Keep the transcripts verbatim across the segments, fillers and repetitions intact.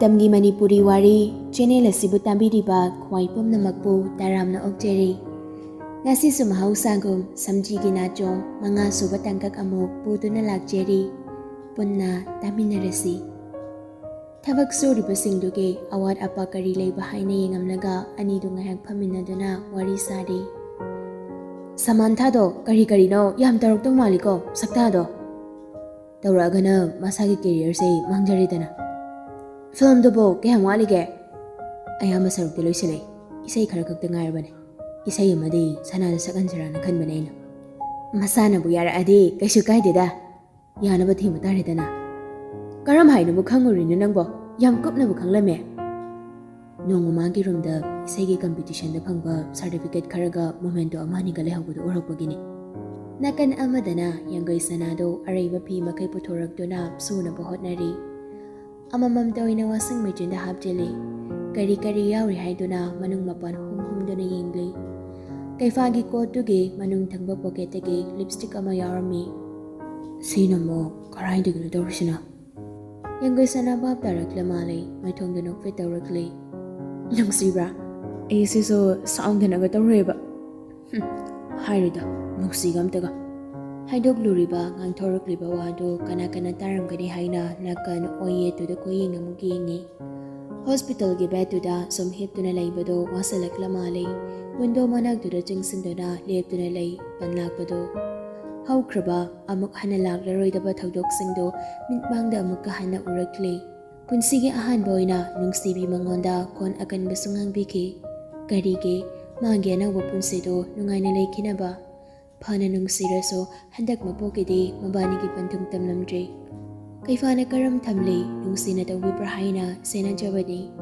ꯇꯝꯒꯤ ꯃꯅꯤꯄꯨꯔꯤ ꯋꯥꯔꯤ ꯆꯦꯅꯦꯜ ꯑꯁꯤꯕꯨ ꯇꯥꯕꯤꯔꯤꯕ ꯈ꯭ꯋꯥꯏ ꯄꯨꯝꯅꯃꯛꯄꯨ ꯇꯔꯥꯝꯅ ꯑꯣꯛꯆꯔꯤ꯫ ꯉꯁꯤꯁꯨ ꯃꯍꯧꯁꯥꯒꯨꯝ ꯁꯝꯖꯤꯒꯤ ꯅꯥꯆꯣꯝ ꯃꯉꯥ ꯁꯨꯕ ꯇꯥꯡꯀꯛ ꯑꯃꯨꯛ ꯄꯨꯗꯨꯅ ꯂꯥꯛꯆꯔꯤ꯫ ꯄꯨꯟꯅ ꯇꯥꯃꯤꯟꯅꯔꯁꯤ꯫ ꯊꯕꯛ ꯁꯨꯔꯤꯕꯁꯤꯡꯗꯨꯒꯤ ꯑꯋꯥꯠ ꯑꯄꯥ ꯀꯔꯤ ꯂꯩꯕ ꯍꯥꯏꯅ ꯌꯦꯡꯉꯝꯂꯒ ꯑꯅꯤꯗꯨ ꯉꯥꯏꯍꯥꯛ ꯐꯝꯃꯤꯟꯅꯗꯨꯅ ꯋꯥꯔꯤ ꯁꯥꯔꯤ꯫ ꯁꯃꯥꯟꯊꯥꯗꯣ ꯀꯔꯤ ꯀꯔꯤꯅꯣ ꯌꯥꯝ ꯇꯧꯔꯛꯇꯧ ꯃꯥꯜꯂꯤꯀꯣ ꯁꯛꯇꯥꯗꯣ꯫ ꯇꯧꯔꯛꯑꯒꯅ ꯃꯁꯥꯒꯤ ꯀꯦꯔꯤꯌꯔꯁꯦ ꯃꯥꯡꯖꯔꯦꯗꯅ꯫ ꯐꯤꯂꯝꯗꯨꯕꯨ ꯀꯌꯥꯝ ꯋꯥꯠꯂꯤꯒꯦ? ꯑꯌꯥꯝꯕ ꯁꯔꯨꯛꯇꯤ ꯂꯣꯏꯁꯤꯜꯂꯦ꯫ ꯏꯁꯩ ꯈꯔ ꯈꯛꯇ ꯉꯥꯏꯔꯕꯅꯦ꯫ ꯏꯁꯩ ꯑꯃꯗꯤ ꯁꯅꯥꯗ ꯁꯛꯍꯟꯁꯤꯔꯥꯅ ꯈꯟꯕꯅꯦ ꯑꯩꯅ꯫ ꯃꯁꯥꯅꯕꯨ ꯌꯥꯔꯛꯑꯗꯤ ꯀꯩꯁꯨ ꯀꯥꯏꯗꯦꯗ꯫ ꯌꯥꯅꯕ ꯊꯦꯝꯕ ꯇꯥꯔꯦꯗꯅ꯫ ꯀꯔꯝ ꯍꯥꯏꯅꯕꯨ ꯈꯪꯉꯨꯔꯤꯅꯣ ꯅꯪꯕꯣ? ꯌꯥꯝ ꯀꯨꯞꯅꯕꯨ ꯈꯪꯂꯝꯃꯦ꯫ ꯅꯣꯡꯃ ꯃꯥꯒꯤ ꯔꯨꯝꯗ ꯏꯁꯩꯒꯤ ꯀꯝꯄꯤꯇꯤꯁꯟꯗ ꯐꯪꯕ ꯁꯥꯔꯇꯤꯐꯤꯀꯦꯠ ꯈꯔꯒ ꯃꯣꯃꯦꯟꯇꯣ ꯑꯃ ꯑꯅꯤꯒ ꯂꯩꯍꯧꯕꯗꯨ ꯎꯔꯛꯄꯒꯤꯅꯤ꯫ ꯅꯥꯀꯟ ꯑꯃꯗꯅ ꯌꯥꯡꯒꯣꯏ ꯁꯅꯥꯗꯣ ꯑꯔꯩꯕ ꯐꯤ ꯃꯈꯩ ꯄꯨꯊꯣꯔꯛꯇꯨꯅ ꯁꯨꯅꯕ ꯍꯣꯠꯅꯔꯤ꯫ ꯑꯃꯃꯝꯇ ꯑꯣꯏꯅ ꯋꯥꯁꯤꯡ ꯃꯦꯆꯤꯟꯗ ꯍꯥꯞꯆꯤꯜꯂꯤ꯫ ꯀꯔꯤ ꯀꯔꯤ ꯌꯥꯎꯔꯤ ꯍꯥꯏꯗꯨꯅ ꯃꯅꯨꯡ ꯃꯄꯥꯟ ꯍꯨꯝ ꯍꯨꯝꯗꯨꯅ ꯌꯦꯡꯂꯤ꯫ ꯀꯩꯐꯥꯒꯤ ꯀꯣꯠꯇꯨꯒꯤ ꯃꯅꯨꯡ ꯊꯪꯕ ꯄꯣꯀꯦꯠꯇꯒꯤ ꯂꯤꯞꯁꯇꯤꯛ ꯑꯃ ꯌꯥꯎꯔꯝꯃꯤ꯫ ꯁꯤꯅ ꯑꯃꯨꯛ ꯀꯔꯥꯏꯗꯒꯤꯅꯣ ꯇꯧꯔꯤꯁꯤꯅ? ꯌꯥꯡꯒꯣꯏ ꯁꯅꯥ ꯚꯥꯞ ꯇꯥꯔꯛꯂ ꯃꯥꯜꯂꯦ, ꯃꯥꯏꯊꯣꯡꯗ ꯅꯣꯛꯐꯦꯠ ꯇꯧꯔꯛꯂꯦ꯫ ꯅꯨꯡꯁꯤꯕ꯭ꯔꯥ? ꯑꯩ ꯁꯤꯁꯨ ꯁꯥꯎꯗꯅꯒ ꯇꯧꯔꯣꯏꯕ꯫ ꯍꯨꯝ, ꯍꯥꯏꯔꯣꯏꯗ, ꯅꯨꯡꯁꯤꯒ ꯑꯝꯇꯒ꯫ ꯍꯥꯏꯗꯣꯛꯂꯨꯔꯤꯕ, ꯉꯥꯡꯊꯣꯔꯛꯂꯤꯕ ꯋꯥꯗꯨ ꯀꯅꯥ ꯀꯅꯥ ꯇꯥꯔꯝꯒꯅꯤ ꯍꯥꯏꯅ ꯅꯥꯀꯟ ꯑꯣꯏꯌꯦꯠꯇꯨꯗ ꯀꯣꯏꯌꯦꯡ ꯑꯃꯨꯛ ꯌꯦꯡꯉꯤ꯫ ꯍꯣꯁꯄꯤꯇꯥꯜꯒꯤ ꯕꯦꯗꯇꯨꯗ ꯁꯨꯝ ꯍꯤꯞꯇꯨꯅ ꯂꯩꯕꯗꯣ ꯋꯥꯁꯜꯂꯛꯂ ꯃꯥꯜꯂꯦ꯫ ꯋꯤꯟꯗꯣ ꯃꯅꯥꯛꯇꯨꯗ ꯆꯪꯁꯤꯟꯗꯨꯅ ꯂꯦꯞꯇꯨꯅ ꯂꯩ, ꯄꯟ ꯂꯥꯛꯄꯗꯣ꯫ ꯍꯧꯈ꯭ꯔꯕ, ꯑꯃꯨꯛ ꯍꯟꯅ ꯂꯥꯛꯂꯔꯣꯏꯗꯕ ꯊꯧꯗꯣꯛꯁꯤꯡꯗꯣ ꯃꯤꯠꯃꯥꯡꯗ ꯑꯃꯨꯛꯀ ꯍꯟꯅ ꯎꯔꯛꯂꯦ꯫ ꯄꯨꯟꯁꯤꯒꯤ ꯑꯍꯥꯟꯕ ꯑꯣꯏꯅ ꯅꯨꯡꯁꯤꯕꯤ ꯃꯉꯣꯟꯗ ꯈꯣꯟ ꯑꯀꯟꯕꯁꯨ ꯉꯥꯡꯕꯤꯈꯤ꯫ ꯀꯔꯤꯒꯤ? ꯃꯥꯒꯤ ꯑꯅꯧꯕ ꯄꯨꯟꯁꯤꯗꯣ ꯅꯨꯡꯉꯥꯏꯅ ꯂꯩꯈꯤꯅꯕ꯫ ꯐꯅ ꯅꯨꯡꯁꯤꯔꯁꯨ ꯍꯟꯗꯛ ꯃꯄꯣꯛꯀꯤꯗꯤ ꯃꯕꯥꯅꯤꯒꯤ ꯄꯟꯊꯨꯡ ꯇꯝꯂꯝꯗ꯭ꯔꯦ꯫ ꯀꯩꯐꯥꯅ ꯀꯔꯝ ꯊꯝꯂꯤ, ꯅꯨꯡꯁꯤꯅ ꯇꯧꯕꯤꯕ꯭ꯔꯥ ꯍꯥꯏꯅ ꯁꯦꯟꯅꯖꯕꯅꯤ꯫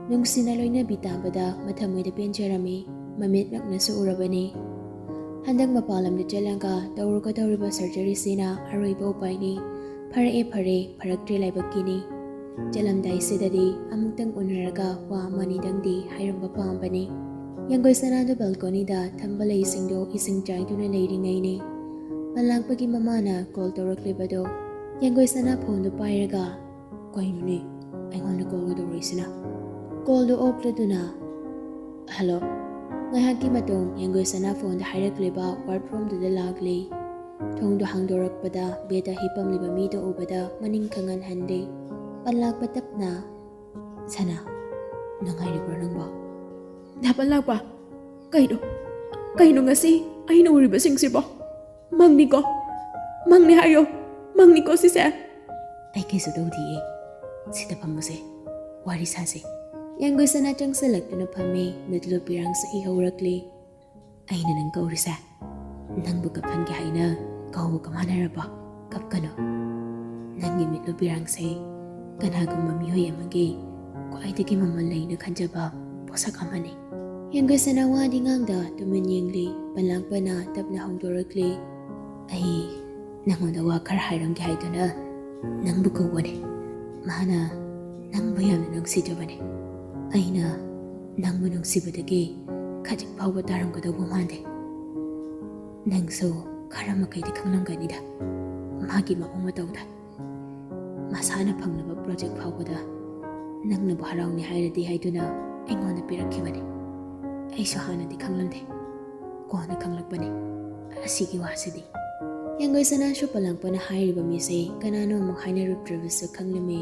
ꯅꯨꯡꯁꯤꯅ ꯂꯣꯏꯅꯕꯤ ꯇꯥꯕꯗ ꯃꯊꯃꯣꯏꯗ ꯄꯦꯟꯖꯔꯝꯃꯤ, ꯃꯃꯤꯠꯃꯛꯅꯁꯨ ꯎꯔꯕꯅꯤ꯫ ꯍꯟꯗꯛ ꯃꯄꯥꯟ ꯂꯝꯗ ꯆꯠꯂꯒ ꯇꯧꯔꯨꯒꯗꯧꯔꯤꯕ ꯁꯔꯖꯔꯤꯁꯤꯅ ꯑꯔꯣꯏꯕ ꯎꯄꯥꯏꯅꯤ꯫ ꯐꯔꯛꯑꯦ ꯐꯔꯦ, ꯐꯔꯛꯇ꯭ꯔꯦ ꯂꯥꯏꯕꯛꯀꯤꯅꯤ꯫ ꯆꯠꯂꯝꯗꯥꯏꯁꯤꯗꯗꯤ ꯑꯃꯨꯛꯇꯪ ꯎꯅꯔꯒ ꯋꯥ ꯑꯃꯅꯤꯗꯪꯗꯤ ꯍꯥꯏꯔꯝꯕ ꯄꯥꯝꯕꯅꯤ꯫ ꯌꯥꯡꯒꯣꯏ ꯁꯅꯥꯗꯨ ꯕꯦꯜꯀꯣꯅꯤꯗ ꯊꯝꯕ ꯂꯩꯁꯤꯡꯗꯣ ꯏꯁꯤꯡ ꯆꯥꯏꯗꯨꯅ ꯂꯩꯔꯤꯉꯩꯅꯤ꯫ ꯄꯟ ꯂꯥꯛꯄꯒꯤ ꯃꯃꯥꯅ ꯀꯣꯜ ꯇꯧꯔꯛꯂꯤꯕꯗꯣ꯫ ꯌꯥꯡꯒꯣꯏ ꯁꯅꯥ ꯐꯣꯟꯗꯨ ꯄꯥꯏꯔꯒ, "ꯀꯩꯅꯣꯅꯦ, ꯑꯩꯉꯣꯟꯗ ꯀꯣꯜꯒ ꯇꯧꯔꯛꯏꯁꯤꯅ? ꯀꯣꯜꯗꯣ ꯑꯣꯛꯂꯗꯨꯅ, "ꯍꯜꯂꯣ?" ꯉꯥꯏꯍꯥꯛꯀꯤ ꯃꯇꯨꯡ ꯌꯦꯡꯒꯣꯏ ꯁꯅꯥ ꯐꯣꯟꯗ ꯍꯥꯏꯔꯛꯂꯤꯕ ꯋꯥꯔꯗꯔꯣꯝꯗꯨꯗ ꯂꯥꯛꯂꯤ꯫ ꯊꯣꯡꯗꯣ ꯍꯥꯡꯗꯣꯔꯛꯄꯗ ꯕꯦꯗꯇ ꯍꯤꯞꯄꯝꯂꯤꯕ ꯃꯤꯗꯣ ꯎꯕꯗ ꯃꯅꯤꯡ ꯈꯪꯍꯟ ꯍꯟꯗꯦ꯫ ꯄꯜꯂꯥꯛꯄ ꯇꯞꯅ, "ꯁꯅꯥ, ꯅꯨꯡꯉꯥꯏꯔꯤꯕ꯭ꯔꯣ ꯅꯪꯕꯣ?" ꯗꯥ ꯄꯜꯂꯥꯛꯄ, ꯀꯩꯅꯣ? ꯀꯩꯅꯣ ꯉꯁꯤ ꯑꯩꯅ ꯎꯔꯤꯕꯁꯤꯡꯁꯤꯕꯣ? ꯃꯪꯅꯤꯀꯣ? ꯃꯪꯅꯤ ꯍꯥꯏꯌꯣ꯫ ꯃꯪꯅꯤꯀꯣ ꯁꯤꯁꯦ? "ꯑꯩ ꯀꯩꯁꯨ ꯇꯧꯗꯤꯌꯦ꯫ ꯁꯤꯗ ꯐꯝꯃꯨꯁꯦ꯫ ꯋꯥꯔꯤ ꯁꯥꯁꯦ꯫" ꯌꯦꯡꯒꯣꯏ ꯁꯅꯥ ꯆꯪꯁꯤꯜꯂꯛꯇꯨꯅ ꯐꯝꯃꯤ꯫ ꯃꯤꯠꯂꯨ ꯄꯤꯔꯥꯡꯁꯨ ꯏꯍꯧꯔꯛꯂꯤ꯫ "ꯑꯩꯅ ꯅꯪ ꯀꯧꯔꯤꯁꯦ ꯅꯪꯕꯨ ꯀꯞꯍꯟꯒꯦ ꯍꯥꯏꯅ ꯀꯧꯕꯒ ꯃꯥꯟꯅꯔꯕꯣ? ꯀꯞꯀꯅꯨ꯫ ꯅꯪꯒꯤ ꯃꯤꯠꯂꯨ ꯄꯤꯔꯥꯡꯁꯦ ꯀꯅꯥꯒꯨꯝꯕ ꯃꯤꯑꯣꯏ ꯑꯃꯒꯤ ꯈ꯭ꯋꯥꯏꯗꯒꯤ ꯃꯃꯜ ꯂꯩꯅ ꯈꯟꯖꯕ ꯄꯣꯠꯁꯛ ꯑꯃꯅꯤ꯫" ꯌꯦꯡꯒꯣꯏ ꯁꯅꯥ ꯋꯥꯗꯤ ꯉꯥꯡꯗ ꯇꯨꯃꯤꯟ ꯌꯦꯡꯂꯤ꯫ ꯄꯜꯂꯥꯛꯄꯅ ꯇꯞꯅ ꯍꯧꯗꯣꯔꯛꯂꯤ꯫ "ꯑꯩ ꯅꯪꯉꯣꯟꯗ ꯋꯥ ꯈꯔ ꯍꯥꯏꯔꯝꯒꯦ ꯍꯥꯏꯗꯨꯅ ꯅꯪꯕꯨ ꯀꯧꯕꯅꯦ꯫ ꯃꯥꯅ ꯅꯪꯕꯨ ꯌꯥꯝꯅ ꯅꯨꯡꯁꯤꯖꯕꯅꯦ꯫ ꯑꯩꯅ ꯅꯪꯕꯨ ꯅꯨꯡꯁꯤꯕꯗꯒꯤ ꯈꯖꯤꯛ ꯐꯥꯎꯕ ꯇꯥꯔꯝꯒꯗꯧꯕ ꯃꯥꯟꯗꯦ꯫ ꯅꯪꯁꯨ ꯈꯔ ꯃꯈꯩꯗꯤ ꯈꯪꯂꯝꯒꯅꯤꯗ ꯃꯥꯒꯤ ꯃꯑꯣꯡ ꯃꯇꯧꯗ꯫ ꯃꯁꯥꯅ ꯐꯪꯂꯕ ꯄ꯭ꯔꯣꯖꯦꯛ ꯐꯥꯎꯕꯗ ꯅꯪꯅꯕꯨ ꯍꯔꯥꯎꯅꯤ ꯍꯥꯏꯔꯗꯤ ꯍꯥꯏꯗꯨꯅ ꯑꯩꯉꯣꯟꯗ ꯄꯤꯔꯛꯈꯤꯕꯅꯤ꯫ ꯑꯩꯁꯨ ꯍꯥꯟꯅꯗꯤ ꯈꯪꯂꯝꯗꯦ, ꯀꯣꯟꯅ ꯈꯪꯂꯛꯄꯅꯤ ꯑꯁꯤꯒꯤ ꯋꯥꯁꯤꯗꯤ꯫" ꯌꯦꯡꯒꯣꯏ ꯁꯅꯥꯁꯨ ꯄꯂꯥꯡꯄꯅ ꯍꯥꯏꯔꯤꯕ ꯃꯤꯁꯦ ꯀꯅꯥꯅꯣ ꯑꯃꯨꯛ ꯍꯥꯏꯅꯔꯨꯗ꯭ꯔꯕꯁꯨ ꯈꯪꯂꯝꯃꯤ꯫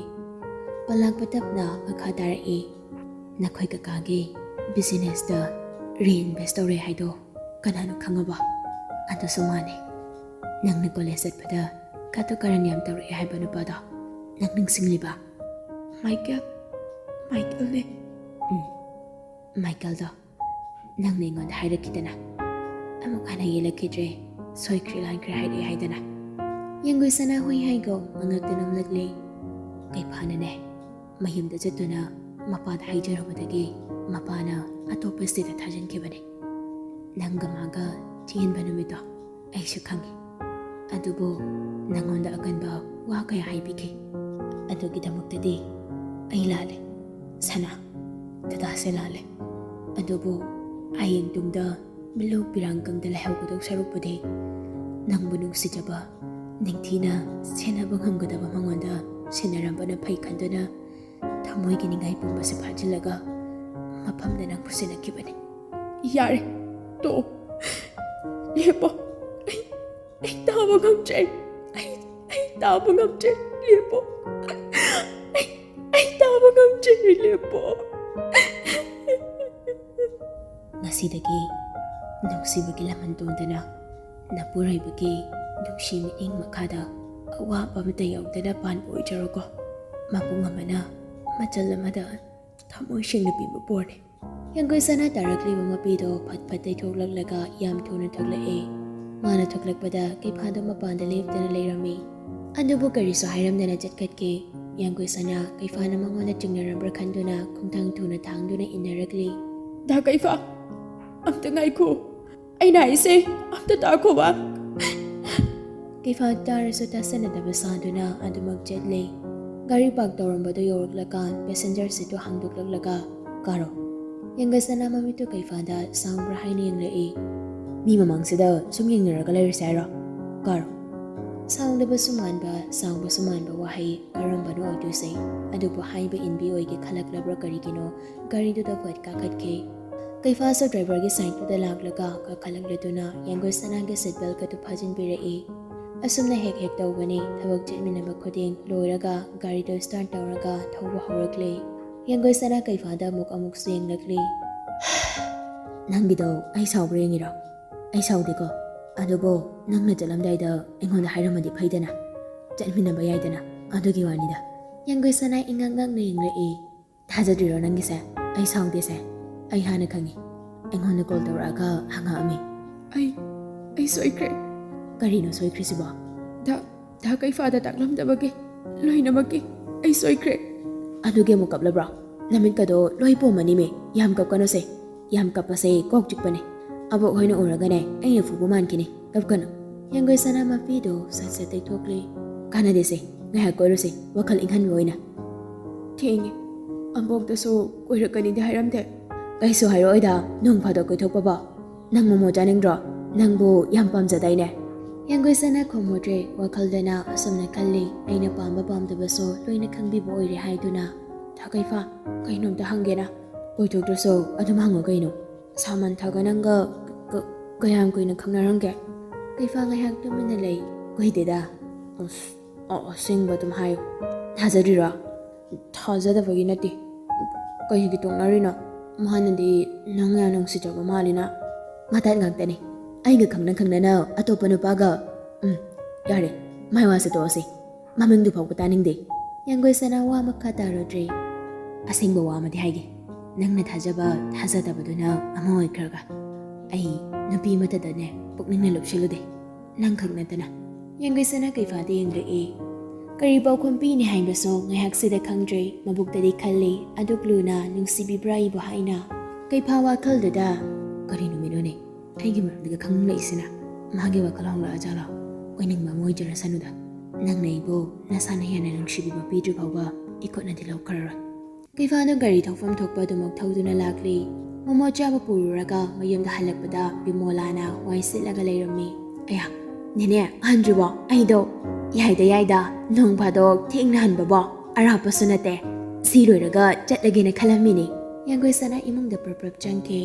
ꯄꯂꯥꯡꯄ ꯇꯞꯅ ꯃꯈꯥ ꯇꯥꯔꯛꯏ꯫ "ꯅꯈꯣꯏ ꯀꯀꯥꯒꯤ ꯕꯤꯖꯤꯅꯦꯁꯇ ꯔꯤꯏꯟꯚꯦꯁ ꯇꯧꯔꯦ ꯍꯥꯏꯗꯣ ꯀꯅꯥꯅꯣ ꯈꯪꯉꯕꯣ? ꯑꯗꯨꯁꯨ ꯃꯥꯅꯦ꯫ ꯅꯪꯅ ꯀꯣꯂꯦꯖ ꯆꯠꯄꯗ ꯀꯥꯇꯨ ꯀꯥꯔꯟ ꯌꯥꯝ ꯇꯧꯔꯛꯑꯦ ꯍꯥꯏꯕ ꯅꯨꯄꯥꯗꯣ ꯅꯪ ꯅꯤꯡꯁꯤꯡꯂꯤꯕ?" "ꯃꯥꯏꯀꯦꯜ? ꯃꯥꯏꯀꯦꯜꯅꯦ?" "ꯎꯝ, ꯃꯥꯏꯀꯦꯜꯗꯣ ꯅꯪꯅ ꯑꯩꯉꯣꯟꯗ ꯍꯥꯏꯔꯛꯈꯤꯗꯅ꯫ ꯑꯃꯨꯛ ꯍꯟꯅ ꯌꯦꯜꯂꯛꯈꯤꯗ꯭ꯔꯦ, ꯁꯣꯏꯈ꯭ꯔꯦ ꯂꯥꯟꯈ꯭ꯔꯦ ꯍꯥꯏꯔꯛꯑꯦ ꯍꯥꯏꯗꯅ꯫" ꯌꯦꯡꯒꯣꯏ ꯁꯅꯥ ꯍꯨꯏ ꯍꯥꯏꯒꯧ ꯃꯉꯛꯇ ꯅꯝꯂꯛꯂꯤ꯫ ꯀꯩꯐꯥꯅꯅꯦ ꯃꯌꯨꯝꯗ ꯆꯠꯇꯨꯅ ꯃꯄꯥꯗ ꯍꯥꯏꯖꯔꯨꯕꯗꯒꯤ ꯃꯄꯥꯅ ꯑꯇꯣꯞꯄ ꯁ꯭ꯇꯦꯠꯇ ꯊꯥꯖꯤꯟꯈꯤꯕꯅꯤ꯫ ꯅꯪꯒ ꯃꯥꯒ ꯆꯦꯟꯕ ꯅꯨꯃꯤꯠꯇꯣ ꯑꯩꯁꯨ ꯈꯪꯉꯤ꯫ ꯑꯗꯨꯕꯨ ꯅꯪꯉꯣꯟꯗ ꯑꯀꯟꯕ ꯋꯥ ꯀꯌꯥ ꯍꯥꯏꯕꯤꯈꯤ꯫ ꯑꯗꯨꯒꯤꯗꯃꯛꯇꯗꯤ ꯑꯩ ꯂꯥꯜꯂꯦ ꯁꯅꯥ, ꯗꯗꯥꯁꯦ ꯂꯥꯜꯂꯦ꯫ ꯑꯗꯨꯕꯨ ꯍꯌꯦꯡ ꯇꯨꯡꯗ ꯃꯤꯠꯂꯨ ꯄꯤꯔꯥꯡꯀꯪꯗ ꯂꯩꯍꯧꯒꯗꯧ ꯁꯔꯨꯛꯄꯨꯗꯤ ꯅꯪꯕꯨ ꯅꯨꯡꯁꯤꯖꯕ, ꯅꯤꯡꯊꯤꯅ ꯁꯦꯟꯅꯕ ꯉꯝꯒꯗꯕ ꯃꯉꯣꯟꯗ ꯁꯤꯟꯅꯔꯝꯕꯅ ꯐꯩ ꯈꯟꯗꯨꯅ ꯊꯃꯣꯏꯒꯤ ꯅꯤꯡꯉꯥꯏ ꯄꯨꯝꯕꯁꯦ ꯐꯥꯖꯤꯜꯂꯒ ꯃꯐꯝꯗ ꯅꯪꯕꯨ ꯁꯤꯟꯅꯈꯤꯕꯅꯤ꯫ ꯌꯥꯔꯦ, ꯇꯣꯛꯑꯣ꯫ ꯂꯦꯞꯄꯣ꯫ ꯑꯩ, ꯑꯩ ꯇꯥꯕ ꯉꯝꯗ꯭ꯔꯦ꯫ ꯑꯩ, ꯑꯩ ꯇꯥꯕ ꯉꯝꯗ꯭ꯔꯦ꯫ ꯂꯦꯞꯄꯣ꯫ ꯑꯩ, ꯑꯩ ꯇꯥꯕ ꯉꯝꯗ꯭ꯔꯦ꯫ ꯂꯦꯞꯄꯣ꯫ ꯉꯁꯤꯗꯒꯤ ꯅꯨꯡꯁꯤꯕꯒꯤ ꯂꯃꯟ ꯇꯣꯡꯗꯅ ꯅꯄꯨꯔꯣꯏꯕꯒꯤ ꯅꯨꯡꯁꯤ ꯃꯤꯠꯌꯦꯡ ꯃꯈꯥꯗ ꯑꯋꯥꯕ ꯑꯃꯠꯇ ꯌꯥꯎꯗꯅ ꯄꯥꯟꯕ ꯑꯣꯏꯖꯔꯣꯀꯣ꯫ ꯃꯄꯨꯡ ꯑꯃꯅ ꯃꯆꯜ ꯑꯃꯗ ꯊꯃꯣꯏ ꯁꯦꯡꯅ ꯄꯤꯕ ꯄꯣꯔꯅꯤ꯫ ꯌꯥꯡꯒꯣꯏ ꯁꯅꯥ ꯇꯥꯔꯛꯂꯤꯕ ꯃꯄꯤꯗꯣ ꯐꯠ ꯐꯠ ꯇꯩꯊꯣꯛꯂꯛꯂꯒ ꯌꯥꯝ ꯊꯨꯅ ꯊꯣꯛꯂꯛꯑꯦ꯫ ꯃꯥꯅ ꯊꯣꯛꯂꯛꯄꯗ ꯀꯩꯐꯥꯗꯣ ꯃꯄꯥꯟꯗ ꯂꯦꯞꯇꯅ ꯂꯩꯔꯝꯃꯤ꯫ ꯑꯗꯨꯕꯨ ꯀꯔꯤꯁꯨ ꯍꯥꯏꯔꯝꯗꯅ ꯆꯠꯈꯠꯈꯤ꯫ ꯌꯥꯡꯒꯣꯏ ꯁꯅꯥ ꯀꯩꯐꯥꯅ ꯃꯉꯣꯟꯗ ꯆꯤꯡꯅꯔꯝꯕ꯭ꯔꯥ ꯈꯟꯗꯨꯅ ꯈꯣꯡꯊꯥꯡ ꯊꯨꯅ ꯊꯥꯡꯗꯨꯅ ꯏꯟꯅꯔꯛꯂꯤ꯫ "ꯗꯥ ꯀꯩꯐꯥ, ꯑꯝꯇ ꯉꯥꯏꯈꯣ꯫ ꯑꯩꯅ ꯍꯥꯏꯁꯦ ꯑꯝꯇ ꯇꯥꯈꯣꯕ꯫" ꯀꯩꯐꯥ ꯇꯥꯔꯁꯨ ꯇꯥꯁꯟꯅꯗꯕ ꯁꯥꯗꯨꯅ ꯑꯗꯨꯃꯛ ꯆꯠꯂꯦ꯫ ꯒꯥꯔꯤ ꯄꯥꯔꯛ ꯇꯧꯔꯝꯕꯗꯨ ꯌꯧꯔꯛꯂꯀꯥꯟ ꯄꯦꯁꯦꯟꯖꯔ ꯁꯤꯠꯇꯨ ꯍꯥꯡꯗꯣꯛꯂꯛꯂꯒ, "ꯀꯥꯔꯣ꯫" ꯌꯥꯡꯒꯣꯏ ꯁꯅꯥ ꯃꯃꯤꯠꯇꯨ ꯀꯩꯐꯥꯗ ꯁꯥꯡꯕ꯭ꯔꯥ ꯍꯥꯏꯅ ꯌꯦꯡꯂꯛꯏ꯫ "ꯃꯤ ꯃꯃꯥꯡꯁꯤꯗ ꯁꯨꯝ ꯌꯦꯡꯅꯔꯒ ꯂꯩꯔꯁꯦ ꯍꯥꯏꯔꯣ? ꯀꯥꯔꯣ꯫" ꯁꯥꯡꯗꯕꯁꯨ ꯃꯥꯟꯕ, ꯁꯥꯡꯕꯁꯨ ꯃꯥꯟꯕ ꯋꯥꯍꯩ ꯀꯔꯝꯕꯅꯣ ꯑꯣꯏꯗꯣꯏꯁꯦ? ꯑꯗꯨꯕꯨ ꯍꯥꯏꯕ ꯏꯟꯕꯤ ꯑꯣꯏꯒꯦ ꯈꯜꯂꯛꯂꯕ꯭ꯔꯥ ꯀꯔꯤꯒꯤꯅꯣ ꯒꯥꯔꯤꯗꯨꯗ ꯐꯠ ꯀꯥꯈꯠꯈꯤ꯫ ꯀꯩꯐꯥꯁꯨ ꯗ꯭ꯔꯥꯏꯚꯔꯒꯤ ꯁꯥꯏꯠꯇꯨꯗ ꯂꯥꯛꯂꯒ ꯀꯥꯈꯠꯂꯛꯂꯗꯨꯅ ꯌꯥꯡꯒꯣꯏ ꯁꯅꯥꯒꯤ ꯁꯤꯠ ꯕꯦꯜꯠ ꯑꯗꯨ ꯐꯥꯖꯤꯟꯕꯤꯔꯛꯏ꯫ ꯑꯁꯨꯝꯅ ꯍꯦꯛ ꯍꯦꯛ ꯇꯧꯕꯅꯤ꯫ ꯊꯕꯛ ꯆꯠꯃꯤꯟꯅꯕ ꯈꯨꯗꯤꯡ ꯂꯣꯏꯔꯒ ꯒꯥꯔꯤꯗꯨ ꯁ꯭ꯇꯥꯔꯠ ꯇꯧꯔꯒ ꯊꯧꯕ ꯍꯧꯔꯛꯂꯦ꯫ ꯌꯥꯡꯒꯣꯏ ꯁꯅꯥ ꯀꯩꯐꯥꯗ ꯑꯃꯨꯛ ꯑꯃꯨꯛꯁꯨ ꯌꯦꯡꯂꯛꯂꯤ꯫ "ꯅꯪꯒꯤꯗꯣ ꯑꯩ ꯁꯥꯎꯕ꯭ꯔꯥ ꯌꯦꯡꯉꯤꯔꯣ? ꯑꯩ ꯁꯥꯎꯗꯦꯀꯣ꯫ ꯑꯗꯨꯕꯨ ꯅꯪꯅ ꯆꯠꯂꯝꯗꯥꯏꯗ ꯑꯩꯉꯣꯟꯗ ꯍꯥꯏꯔꯝꯃꯗꯤ ꯐꯩꯗꯅ꯫ ꯆꯠꯃꯤꯟꯅꯕ ꯌꯥꯏꯗꯅ꯫ ꯑꯗꯨꯒꯤ ꯋꯥꯅꯤꯗ꯫" ꯌꯥꯡꯒꯣꯏ ꯁꯅꯥ ꯏꯉꯛ ꯉꯛꯅ ꯌꯦꯡꯂꯛꯏ꯫ "ꯊꯥꯖꯗ꯭ꯔꯤꯔꯣ ꯅꯪꯒꯤꯁꯦ? ꯑꯩ ꯁꯥꯎꯗꯦꯁꯦ꯫ ꯑꯩ ꯍꯥꯟꯅ ꯈꯪꯉꯤ꯫ ꯑꯩꯉꯣꯟꯗ ꯀꯣꯜ ꯇꯧꯔꯛꯑꯒ ꯍꯪꯉꯛꯑꯝꯃꯤ꯫" "ꯑꯩ, ꯑꯩ ꯁꯣꯏꯈ꯭ꯔꯦ꯫" "ꯀꯔꯤꯅꯣ ꯁꯣꯏꯈ꯭ꯔꯤꯁꯤꯕꯣ?" "ꯗꯥ, ꯗꯥ ꯀꯩꯐꯥꯗ ꯇꯥꯛꯂꯝꯗꯕꯒꯤ, ꯂꯣꯏꯅꯃꯛꯀꯤ ꯑꯩ ꯁꯣꯏꯈ꯭ꯔꯦ꯫" "ꯑꯗꯨꯒꯤ ꯑꯃꯨꯛ ꯀꯞꯂꯕ꯭ꯔꯣ? ꯅꯃꯤꯠꯀꯗꯣ ꯂꯣꯏ ꯄꯣꯝꯃꯅꯤꯃꯦ꯫ ꯌꯥꯝ ꯀꯞꯀꯅꯨꯁꯦ꯫ ꯌꯥꯝ ꯀꯞꯄꯁꯦ ꯀꯣꯛ ꯆꯤꯛꯄꯅꯦ꯫ ꯑꯕꯣꯛ ꯍꯣꯏꯅ ꯎꯔꯒꯅꯦ ꯑꯩꯅ ꯐꯨꯕ ꯃꯥꯟꯈꯤꯅꯤ꯫ ꯀꯞꯀꯅꯨ꯫" ꯌꯥꯡꯒꯣꯏ ꯁꯅꯥ ꯃꯄꯤꯗꯣ ꯁꯠ ꯁꯠ ꯇꯩꯊꯣꯛꯂꯦ꯫ "ꯀꯥꯟꯅꯗꯦꯁꯦ, ꯉꯥꯏꯍꯥꯛ ꯀꯣꯏꯔꯨꯁꯦ, ꯋꯥꯈꯜ ꯏꯪꯍꯟꯕ ꯑꯣꯏꯅ꯫" "ꯊꯦꯡꯉꯦ꯫ ꯑꯕꯣꯛꯇꯁꯨ ꯀꯣꯏꯔꯛꯀꯅꯤꯗꯤ ꯍꯥꯏꯔꯝꯗꯦ꯫" "ꯀꯩꯁꯨ ꯍꯥꯏꯔꯛꯑꯣꯏꯗ, ꯅꯣꯡ ꯐꯥꯗꯣꯛ ꯀꯣꯏꯊꯣꯛꯄꯕꯣ꯫ ꯅꯪ ꯃꯣꯃꯣ ꯆꯥꯅꯤꯡꯗ꯭ꯔꯣ? ꯅꯪꯕꯨ ꯌꯥꯝ ꯄꯥꯝꯖꯗꯥꯏꯅꯦ?" ꯌꯥꯡꯒꯣꯏ ꯁꯅꯥ ꯈꯨꯝꯃꯨꯗ꯭ꯔꯦ꯫ ꯋꯥꯈꯜꯗꯅ ꯑꯁꯨꯝꯅ ꯈꯜꯂꯤ, "ꯑꯩꯅ ꯄꯥꯝꯕ ꯄꯥꯝꯗꯕꯁꯨ ꯂꯣꯏꯅ ꯈꯪꯕꯤꯕ ꯑꯣꯏꯔꯦ" ꯍꯥꯏꯗꯨꯅ꯫ ꯑ, ꯀꯩꯐꯥ, ꯀꯩꯅꯣꯝꯇ ꯍꯪꯒꯦꯅ꯫ ꯀꯣꯏꯊꯣꯛꯇ꯭ꯔꯁꯨ ꯑꯗꯨꯝ ꯍꯪꯉꯣ ꯀꯩꯅꯣ꯫ ꯁꯥꯃꯟꯊꯒ ꯅꯪꯒ ꯀ-, ꯀꯌꯥꯝ ꯀꯨꯏꯅ ꯈꯪꯅꯔꯝꯒꯦ? ꯀꯩꯐꯥ ꯉꯥꯏꯍꯥꯛ ꯇꯨꯃꯤꯟꯅ ꯂꯩ꯫ ꯀꯨꯏꯗꯦꯗ꯫ ꯑꯁ, ꯑ-, ꯑꯁꯦꯡꯕ ꯑꯗꯨꯝ ꯍꯥꯏꯌꯨ꯫ ꯊꯥꯖꯗ꯭ꯔꯤꯔꯣ? ꯊꯥꯖꯗꯕꯒꯤ ꯅꯠꯇꯦ꯫ ꯀꯩꯒꯤ ꯇꯣꯛꯅꯔꯤꯅꯣ? ꯃꯥꯅꯗꯤ ꯅꯪ ꯌꯥꯝ ꯅꯨꯡꯁꯤꯖꯕ ꯃꯥꯜꯂꯤꯅ꯫ ꯃꯇꯠ ꯉꯥꯛꯇꯅꯦ꯫ ꯑꯩꯒ ꯈꯪꯅ ꯈꯪꯅꯅ ꯑꯇꯣꯞꯄ ꯅꯨꯄꯥꯒ꯫ ꯎꯝ, ꯌꯥꯔꯦ꯫ ꯃꯥꯏ ꯋꯥꯁꯦ ꯇꯣꯛꯑꯁꯤ꯫ ꯃꯃꯤꯡꯗꯨ ꯐꯥꯎꯕ ꯇꯥꯅꯤꯡꯗꯦ꯫ ꯌꯥꯡꯒꯣꯏ ꯁꯅꯥ ꯋꯥ ꯃꯈꯥ ꯇꯥꯔꯨꯗ꯭ꯔꯦ꯫ ꯑꯁꯦꯡꯕ ꯋꯥ ꯑꯃꯗꯤ ꯍꯥꯏꯒꯦ꯫ ꯅꯪꯅ ꯊꯥꯖꯕ ꯊꯥꯖꯗꯕꯗꯨꯅ ꯑꯃ ꯑꯣꯏꯈ꯭ꯔꯒ꯫ ꯑꯩ ꯅꯨꯄꯤ ꯑꯃꯠꯇꯗꯅꯦ ꯄꯨꯛꯅꯤꯡꯅ ꯂꯨꯞꯁꯤꯜꯂꯨꯗꯦ꯫ ꯅꯪꯈꯛ ꯅꯠꯇꯅ꯫ ꯌꯥꯡꯒꯣꯏ ꯁꯅꯥ ꯀꯩꯐꯥꯗ ꯌꯦꯡꯂꯛꯏ꯫ ꯀꯔꯤ ꯄꯥꯎꯈꯨꯝ ꯄꯤꯅꯤ ꯍꯥꯏꯕꯁꯨ ꯉꯥꯏꯍꯥꯛꯁꯤꯗ ꯈꯪꯗ꯭ꯔꯦ꯫ ꯃꯕꯨꯛꯇꯗꯤ ꯈꯜꯂꯤ, "ꯑꯗꯨꯛ ꯂꯨꯅ ꯅꯨꯡꯁꯤꯕꯤꯕ꯭ꯔꯥ ꯑꯩꯕꯨ?" ꯍꯥꯏꯅ꯫ ꯀꯩꯐꯥ ꯋꯥꯈꯜꯗꯨꯗ, "ꯀꯔꯤ ꯅꯨꯃꯤꯠꯅꯣꯅꯦ ꯑꯩꯒꯤ ꯃꯔꯝꯗꯒ ꯈꯪꯅꯤꯡꯂꯛꯏꯁꯤꯅ?" ꯃꯥꯒꯤ ꯋꯥꯈꯜ ꯍꯣꯡꯂꯛꯑꯖꯥꯠꯂꯣ? ꯑꯣꯏꯅꯤꯡꯕ ꯑꯃ ꯑꯣꯏꯖꯔꯁꯅꯨꯗ꯫ ꯅꯪꯅ ꯑꯩꯕꯨ ꯅꯁꯥꯅ ꯍꯦꯟꯅ ꯅꯨꯡꯁꯤꯕꯤꯕ ꯄꯤꯗ꯭ꯔꯤ ꯐꯥꯎꯕ ꯏꯈꯨꯠꯅꯗꯤ ꯂꯧꯈ꯭ꯔꯔꯣꯏ꯫ ꯀꯩꯐꯥꯗꯣ ꯒꯥꯔꯤ ꯊꯧꯐꯝ ꯊꯣꯛꯄ ꯑꯗꯨꯃꯛ ꯊꯧꯗꯨꯅ ꯂꯥꯛꯂꯤ꯫ ꯃꯣꯃꯣ ꯆꯥꯕ ꯄꯨꯔꯨꯔꯒ ꯃꯌꯨꯝꯗ ꯍꯜꯂꯛꯄꯗ ꯕꯤꯃꯣꯂꯥꯅ ꯋꯥꯏ ꯁꯤꯠꯂꯒ ꯂꯩꯔꯝꯃꯤ꯫ "ꯑꯌꯥ, ꯅꯦꯅꯦ, ꯍꯟꯗ꯭ꯔꯤꯕꯣ? ꯑꯩꯗꯣ ꯌꯥꯏꯗ, ꯌꯥꯏꯗ, ꯅꯣꯡ ꯐꯥꯗꯣꯛ ꯊꯦꯡꯅ ꯍꯟꯕꯕꯣ ꯑꯔꯥꯞꯄꯁꯨ ꯅꯠꯇꯦ꯫ ꯁꯤ ꯂꯣꯏꯔꯒ ꯆꯠꯂꯒꯦꯅ ꯈꯜꯂꯝꯃꯤꯅꯦ꯫" ꯌꯥꯡꯒꯣꯏ ꯁꯅꯥ ꯏꯃꯨꯡꯗ ꯄ꯭ꯔꯞ ꯄ꯭ꯔꯞ ꯆꯪꯈꯤ꯫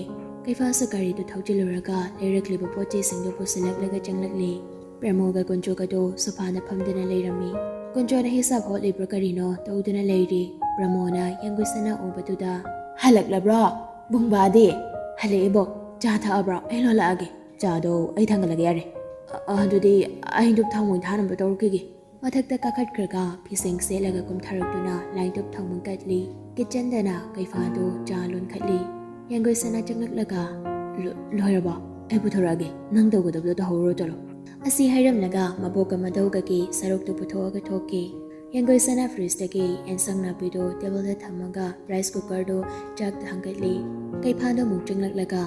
ꯀꯩꯐꯥꯁꯨ ꯒꯥꯔꯤꯗꯨ ꯊꯧꯖꯤꯜꯂꯨꯔꯒ ꯂꯩꯔꯛꯂꯤꯕ ꯄꯣꯠ ꯆꯩꯁꯤꯡꯗꯨ ꯄꯨꯁꯤꯜꯂꯛꯂꯒ ꯆꯪꯂꯛꯂꯤ꯫ ꯄ꯭ꯔꯃꯣꯒ ꯀꯨꯟꯖꯣꯒꯗꯣ ꯁꯣꯐꯥꯗ ꯐꯝꯗꯨꯅ ꯂꯩꯔꯝꯃꯤ꯫ ꯀꯨꯟꯖꯣꯅ ꯍꯤꯁꯥꯕ ꯍꯣꯠꯂꯤꯕ꯭ꯔꯥ ꯀꯔꯤꯅꯣ ꯇꯧꯗꯨꯅ ꯂꯩꯔꯤ꯫ ꯄ꯭ꯔꯃꯣꯅ ꯌꯥꯡꯒꯣꯏ ꯁꯅꯥ ꯎꯕꯗꯨꯗ, "ꯍꯜꯂꯛꯂꯕ꯭ꯔꯣ? ꯕꯨꯡꯕꯥꯗꯤ?" "ꯍꯜꯂꯛꯑꯦꯕꯣ꯫ ꯆꯥ ꯊꯛꯑꯕ꯭ꯔꯣ? ꯑꯩ ꯂꯣꯜꯂꯛꯑꯒꯦ꯫" "ꯆꯥꯗꯣ ꯑꯩ ꯊꯥꯡꯒꯠꯂꯒꯦ ꯌꯥꯔꯦ꯫ ꯑ-, ꯑ, ꯑꯗꯨꯗꯤ ꯑꯩ ꯙꯨꯞ ꯊꯥꯎꯃꯩ ꯊꯥꯅꯕ ꯇꯧꯔꯛꯈꯤꯒꯦ꯫" ꯃꯊꯛꯇ ꯀꯥꯈꯠꯈ꯭ꯔꯒ ꯐꯤꯁꯦꯡ ꯁꯦꯠꯂꯒ ꯀꯨꯝꯊꯔꯛꯇꯨꯅ ꯂꯥꯏꯙꯨꯞ ꯊꯥꯎꯃꯩ ꯀꯠꯂꯤ꯫ ꯀꯤꯠꯆꯟꯗꯅ ꯀꯩꯐꯥꯗꯨ ꯆꯥ ꯂꯣꯟꯈꯠꯂꯤ꯫ ꯌꯥꯡꯒꯣꯏ ꯁꯅꯥ ꯆꯪꯂꯛꯂꯒ, "ꯂꯣ-, ꯂꯣꯏꯔꯕꯣ? ꯑꯩ ꯄꯨꯊꯣꯔꯛꯑꯒꯦ꯫ ꯅꯪ ꯇꯧꯒꯗꯕꯗꯣ ꯇꯧꯍꯧꯔꯣ, ꯆꯠꯂꯣ꯫" ꯑꯁꯤ ꯍꯥꯏꯔꯝꯂꯒ ꯃꯕꯣꯛꯀ ꯃꯙꯧꯒꯒꯤ ꯁꯔꯨꯛꯇꯨ ꯄꯨꯊꯣꯛꯑꯒ ꯊꯣꯛꯈꯤ꯫ ꯌꯥꯡꯒꯣꯏ ꯁꯅꯥ ꯐ꯭ꯔꯤꯖꯇꯒꯤ ꯑꯦꯟꯁꯥꯡ ꯅꯥꯄꯤꯗꯨ ꯇꯦꯕꯜꯗ ꯊꯝꯃꯒ ꯔꯥꯏꯁ ꯀꯨꯀꯔꯗꯨ ꯆꯥꯛ ꯊꯥꯡꯒꯠꯂꯤ꯫ ꯀꯩꯐꯥꯗꯣ ꯑꯃꯨꯛ ꯆꯪꯂꯛꯂꯒ,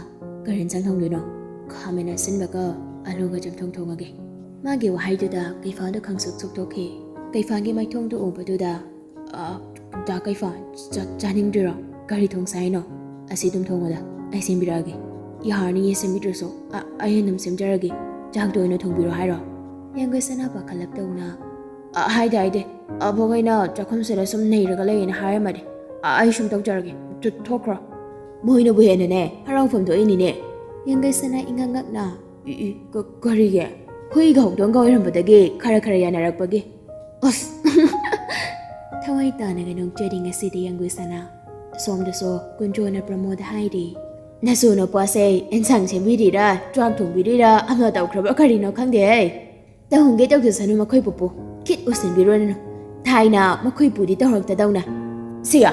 "ꯀꯔꯤ ꯏꯟꯁꯥꯡ ꯊꯣꯡꯗꯣꯏꯅꯣ?" "ꯈꯥꯃꯦꯟ ꯑꯁꯤꯟꯕꯒ ꯑꯂꯨꯒ ꯆꯝꯊꯣꯡ ꯊꯣꯡꯉꯒꯦ꯫" ꯃꯥꯒꯤ ꯋꯥꯍꯩꯗꯨꯗ ꯀꯩꯐꯥꯗꯣ ꯈꯪꯁꯨꯛ ꯁꯨꯛꯇꯣꯛꯈꯤ꯫ ꯀꯩꯐꯥꯒꯤ ꯃꯥꯏꯊꯣꯡꯗꯨ ꯎꯕꯗꯨꯗ, "ꯑ, ꯗꯥ ꯀꯩꯐꯥ, ꯆꯥ-, ꯆꯥꯅꯤꯡꯗ꯭ꯔꯤꯔꯣ? ꯀꯔꯤ ꯊꯣꯡꯁꯦ ꯍꯥꯏꯅꯣ?" "ꯑꯁꯤ ꯑꯗꯨꯝ ꯊꯣꯡꯉꯨꯗ, ꯑꯩ ꯁꯦꯝꯕꯤꯔꯛꯑꯒꯦ꯫" "ꯌꯥꯔꯅꯤꯌꯦ ꯁꯦꯝꯕꯤꯗ꯭ꯔꯁꯨ, ꯑ-, ꯑꯩ ꯑꯗꯨꯝ ꯁꯦꯝꯖꯔꯒꯦ꯫ ꯆꯥꯛꯇꯣ ꯑꯣꯏꯅ ꯊꯣꯡꯕꯤꯔꯣ ꯍꯥꯏꯔꯣ?" ꯌꯥꯡꯒꯣꯏ ꯁꯅꯥ ꯄꯥꯈꯠꯂꯞ ꯇꯧꯅ, "ꯑ, ꯍꯥꯏꯗꯦ, ꯍꯥꯏꯗꯦ꯫ ꯑꯕꯣꯛ ꯑꯩꯅ ꯆꯥꯛꯈꯨꯝꯁꯤꯗ ꯁꯨꯝ ꯅꯩꯔꯒ ꯂꯩꯌꯦꯅ ꯍꯥꯏꯔꯝꯃꯗꯤ?" ꯑ-, ꯑꯩ ꯁꯨꯝ ꯇꯧꯖꯔꯒꯦ꯫ ꯊꯣ-, ꯊꯣꯛꯈ꯭ꯔꯣ꯫ ꯃꯣꯏꯅꯕꯨ ꯍꯦꯟꯅꯅꯦ ꯍꯔꯥꯎꯐꯝ ꯊꯣꯛꯏꯅꯤꯅꯦ꯫ ꯌꯥꯡꯒꯩꯁꯅꯥ ꯏꯉꯛ ꯉꯛꯅ, "ꯏ, ꯏ, ꯀ-, ꯀꯔꯤꯒꯤ? ꯍꯨꯏꯒ ꯍꯧꯗꯣꯡꯒ ꯑꯣꯏꯔꯝꯕꯗꯒꯤ ꯈꯔ ꯈꯔ ꯌꯥꯅꯔꯛꯄꯒꯤ"꯫ ꯑꯁ! ꯊꯋꯥꯏ ꯇꯥꯅꯒ ꯅꯣꯛꯆꯔꯤ ꯉꯁꯤꯗꯤ ꯌꯥꯡꯒꯩꯁꯅꯥ꯫ ꯑꯁꯣꯝꯗꯁꯨ ꯀꯨꯟꯖꯣꯅ ꯄ꯭ꯔꯃꯣꯗ ꯍꯥꯏꯔꯤ, "ꯅꯁꯨ ꯅꯨꯄꯥꯁꯦ ꯑꯦꯟꯁꯥꯡ ꯁꯦꯝꯕꯤꯔꯤꯔꯥ, ꯆꯥꯛ ꯊꯣꯡꯕꯤꯔꯤꯔꯥ ꯑꯃ ꯇꯧꯈ꯭ꯔꯕ ꯀꯔꯤꯅꯣ ꯈꯪꯗꯦꯍꯦ꯫ ꯇꯧꯍꯟꯒꯦ ꯇꯧꯖꯁꯅꯨ ꯃꯈꯣꯏ ꯄꯨꯄꯨ꯫ ꯈꯤꯠ ꯎꯁꯤꯟꯕꯤꯔꯨꯔꯅꯨ꯫ ꯊꯥꯏꯅ ꯃꯈꯣꯏ ꯄꯨꯗꯤ ꯇꯧꯔꯛꯇꯗꯧꯅ꯫ ꯁꯤꯌꯥ,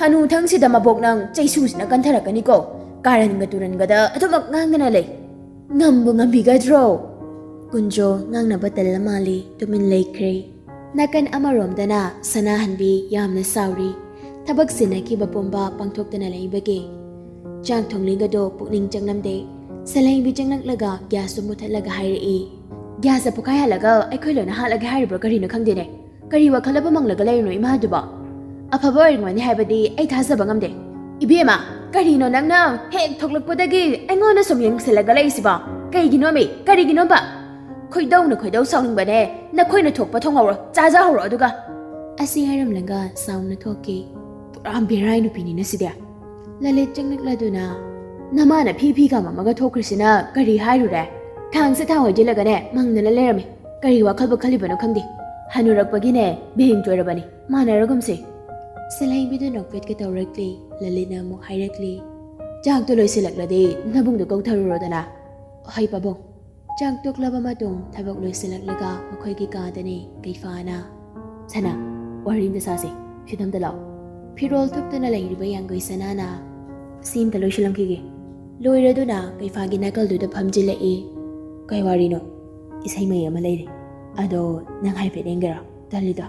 ꯍꯅꯨꯊꯪꯁꯤꯗ ꯃꯕꯣꯛ ꯅꯪ ꯆꯩꯁꯨꯁꯤꯅ ꯀꯟꯊꯔꯛꯀꯅꯤꯀꯣ꯫ ꯀꯥꯔꯟꯒ ꯇꯨꯔꯟꯒꯗ ꯑꯗꯨꯃꯛ ꯉꯥꯡꯗꯅ ꯂꯩ꯫ ꯉꯝꯕꯨ ꯉꯝꯕꯤꯒꯗ꯭ꯔꯣ?" ꯀꯨꯟꯖꯣ ꯉꯥꯡꯅꯕ ꯇꯜꯂ ꯃꯥꯜꯂꯤ ꯇꯨꯃꯤꯟ ꯂꯩꯈ꯭ꯔꯦ꯫ ꯅꯥꯀꯟ ꯑꯃꯔꯣꯝꯗꯅ ꯁꯅꯥꯍꯟꯕꯤ ꯌꯥꯝꯅ ꯁꯥꯎꯔꯤ꯫ ꯊꯕꯛ ꯁꯤꯟꯅꯈꯤꯕ ꯄꯨꯝꯕ ꯄꯥꯡꯊꯣꯛꯇꯅ ꯂꯩꯕꯒꯤ꯫ ꯆꯥꯛ ꯊꯣꯡꯂꯤꯒꯗꯣ ꯄꯨꯛꯅꯤꯡ ꯆꯪꯂꯝꯗꯦ꯫ ꯁꯦꯜꯍꯩꯕꯤ ꯆꯪꯂꯛꯂꯒ ꯒ꯭ꯌꯥꯁꯇꯨ ꯃꯨꯊꯠꯂꯒ ꯍꯥꯏꯔꯛꯏ, "ꯒ꯭ꯌꯥꯁꯇ ꯄꯨꯈꯥꯏ ꯍꯜꯂꯒ ꯑꯩꯈꯣꯏ ꯂꯣꯏꯅ ꯍꯥꯠꯂꯒꯦ ꯍꯥꯏꯔꯤꯕ꯭ꯔꯥ ꯀꯔꯤꯅꯣ ꯈꯪꯗꯦꯅꯦ꯫ ꯀꯔꯤ ꯋꯥꯈꯜ ꯑꯃ ꯃꯪꯂꯒ ꯂꯩꯔꯤꯅꯣ ꯏꯃꯥꯗꯨꯕꯣ? ꯑꯐꯕ ꯑꯣꯏꯔꯝꯒꯅꯤ ꯍꯥꯏꯕꯗꯤ ꯑꯩ ꯊꯥꯖꯕ ꯉꯝꯗꯦ꯫ ꯏꯕꯦꯝꯃ, ꯀꯔꯤꯅꯣ ꯅꯪꯅ ꯍꯦꯛ ꯊꯣꯛꯂꯛꯄꯗꯒꯤ ꯑꯩꯉꯣꯟꯗ ꯁꯨꯝ ꯌꯦꯡꯁꯤꯜꯂꯒ ꯂꯩꯔꯤꯁꯤꯕꯣ? ꯀꯩꯒꯤꯅꯣꯃꯤ? ꯀꯔꯤꯒꯤꯅꯣꯕ? ꯈꯣꯏꯗꯧꯅ ꯈꯣꯏꯗꯧ ꯁꯥꯎꯅꯤꯡꯕꯅꯦ꯫ ꯅꯈꯣꯏꯅ ꯊꯣꯛꯄ ꯊꯣꯡꯍꯧꯔꯣ, ꯆꯥꯖꯍꯧꯔꯣ ꯑꯗꯨꯒ"꯫ ꯑꯁꯤ ꯍꯥꯏꯔꯝꯂꯒ ꯁꯥꯎꯅ ꯊꯣꯛꯈꯤ꯫ ꯄꯨꯔꯥ ꯕꯦꯔꯥꯏ ꯅꯨꯄꯤꯅꯤꯅ ꯁꯤꯗꯤ꯫ ꯂꯂꯤꯠ ꯆꯪꯂꯛꯂꯗꯨꯅ, "ꯅꯃꯥꯅ ꯐꯤ ꯐꯤ ꯀꯥꯝꯃꯝꯃꯒ ꯊꯣꯛꯈ꯭ꯔꯤꯁꯤꯅ ꯀꯔꯤ ꯍꯥꯏꯔꯨꯔꯦ? ꯊꯥꯡꯁꯦ ꯊꯥꯡ ꯍꯩꯖꯤꯜꯂꯒꯅꯦ ꯃꯪꯗꯅ ꯂꯩꯔꯝꯃꯤ꯫ ꯀꯔꯤ ꯋꯥꯈꯜꯕꯨ ꯈꯜꯂꯤꯕꯅꯣ ꯈꯪꯗꯦ꯫ ꯍꯅꯨꯔꯛꯄꯒꯤꯅꯦ ꯃꯤꯍꯤꯡ ꯆꯣꯏꯔꯕꯅꯤ꯫ ꯃꯥꯟꯅꯔꯒꯨꯝꯁꯤ"꯫ ꯁꯦꯜꯍꯩꯕꯤꯗꯨ ꯅꯣꯛꯐꯦꯠꯀ ꯇꯧꯔꯛꯂꯤ꯫ ꯂꯂꯤꯠꯅ ꯑꯃꯨꯛ ꯍꯥꯏꯔꯛꯂꯤ, "ꯆꯥꯛꯇꯣ ꯂꯣꯏꯁꯤꯜꯂꯛꯂꯗꯤ ꯅꯕꯨꯡꯗꯣ ꯀꯧꯊꯔꯨꯔꯣꯗꯅ꯫ ꯍꯩ ꯄꯥꯕꯨꯡ"꯫ ꯆꯥꯛ ꯇꯣꯛꯂꯕ ꯃꯇꯨꯡ ꯊꯕꯛ ꯂꯣꯏꯁꯤꯜꯂꯛꯂꯒ ꯃꯈꯣꯏꯒꯤ ꯀꯥꯗꯅꯤ ꯀꯩꯐꯥꯅ꯫ "ꯁꯅꯥ, ꯋꯥꯔꯤ ꯑꯝꯇ ꯁꯥꯁꯤ꯫ ꯁꯤꯗ ꯑꯝꯇ ꯂꯥꯛꯑꯣ"꯫ ꯐꯤꯔꯣꯜ ꯊꯨꯞꯇꯨꯅ ꯂꯩꯔꯤꯕ ꯌꯥꯡꯒꯩ ꯁꯅꯥꯅ, "ꯁꯤ ꯑꯝꯇ ꯂꯣꯏꯁꯤꯜꯂꯝꯈꯤꯒꯦ"꯫ ꯂꯣꯏꯔꯗꯨꯅ ꯀꯩꯐꯥꯒꯤ ꯅꯥꯀꯜꯗꯨꯗ ꯐꯝꯖꯤꯜꯂꯛꯏ꯫ "ꯀꯩ ꯋꯥꯔꯤꯅꯣ?" "ꯏꯁꯩ ꯃꯌꯦꯛ ꯑꯃ ꯂꯩꯔꯦ꯫ ꯑꯗꯣ ꯅꯪ ꯍꯥꯏꯐꯦꯠ ꯌꯦꯡꯒꯦꯔꯣ? ꯇꯜꯂꯤꯗ꯫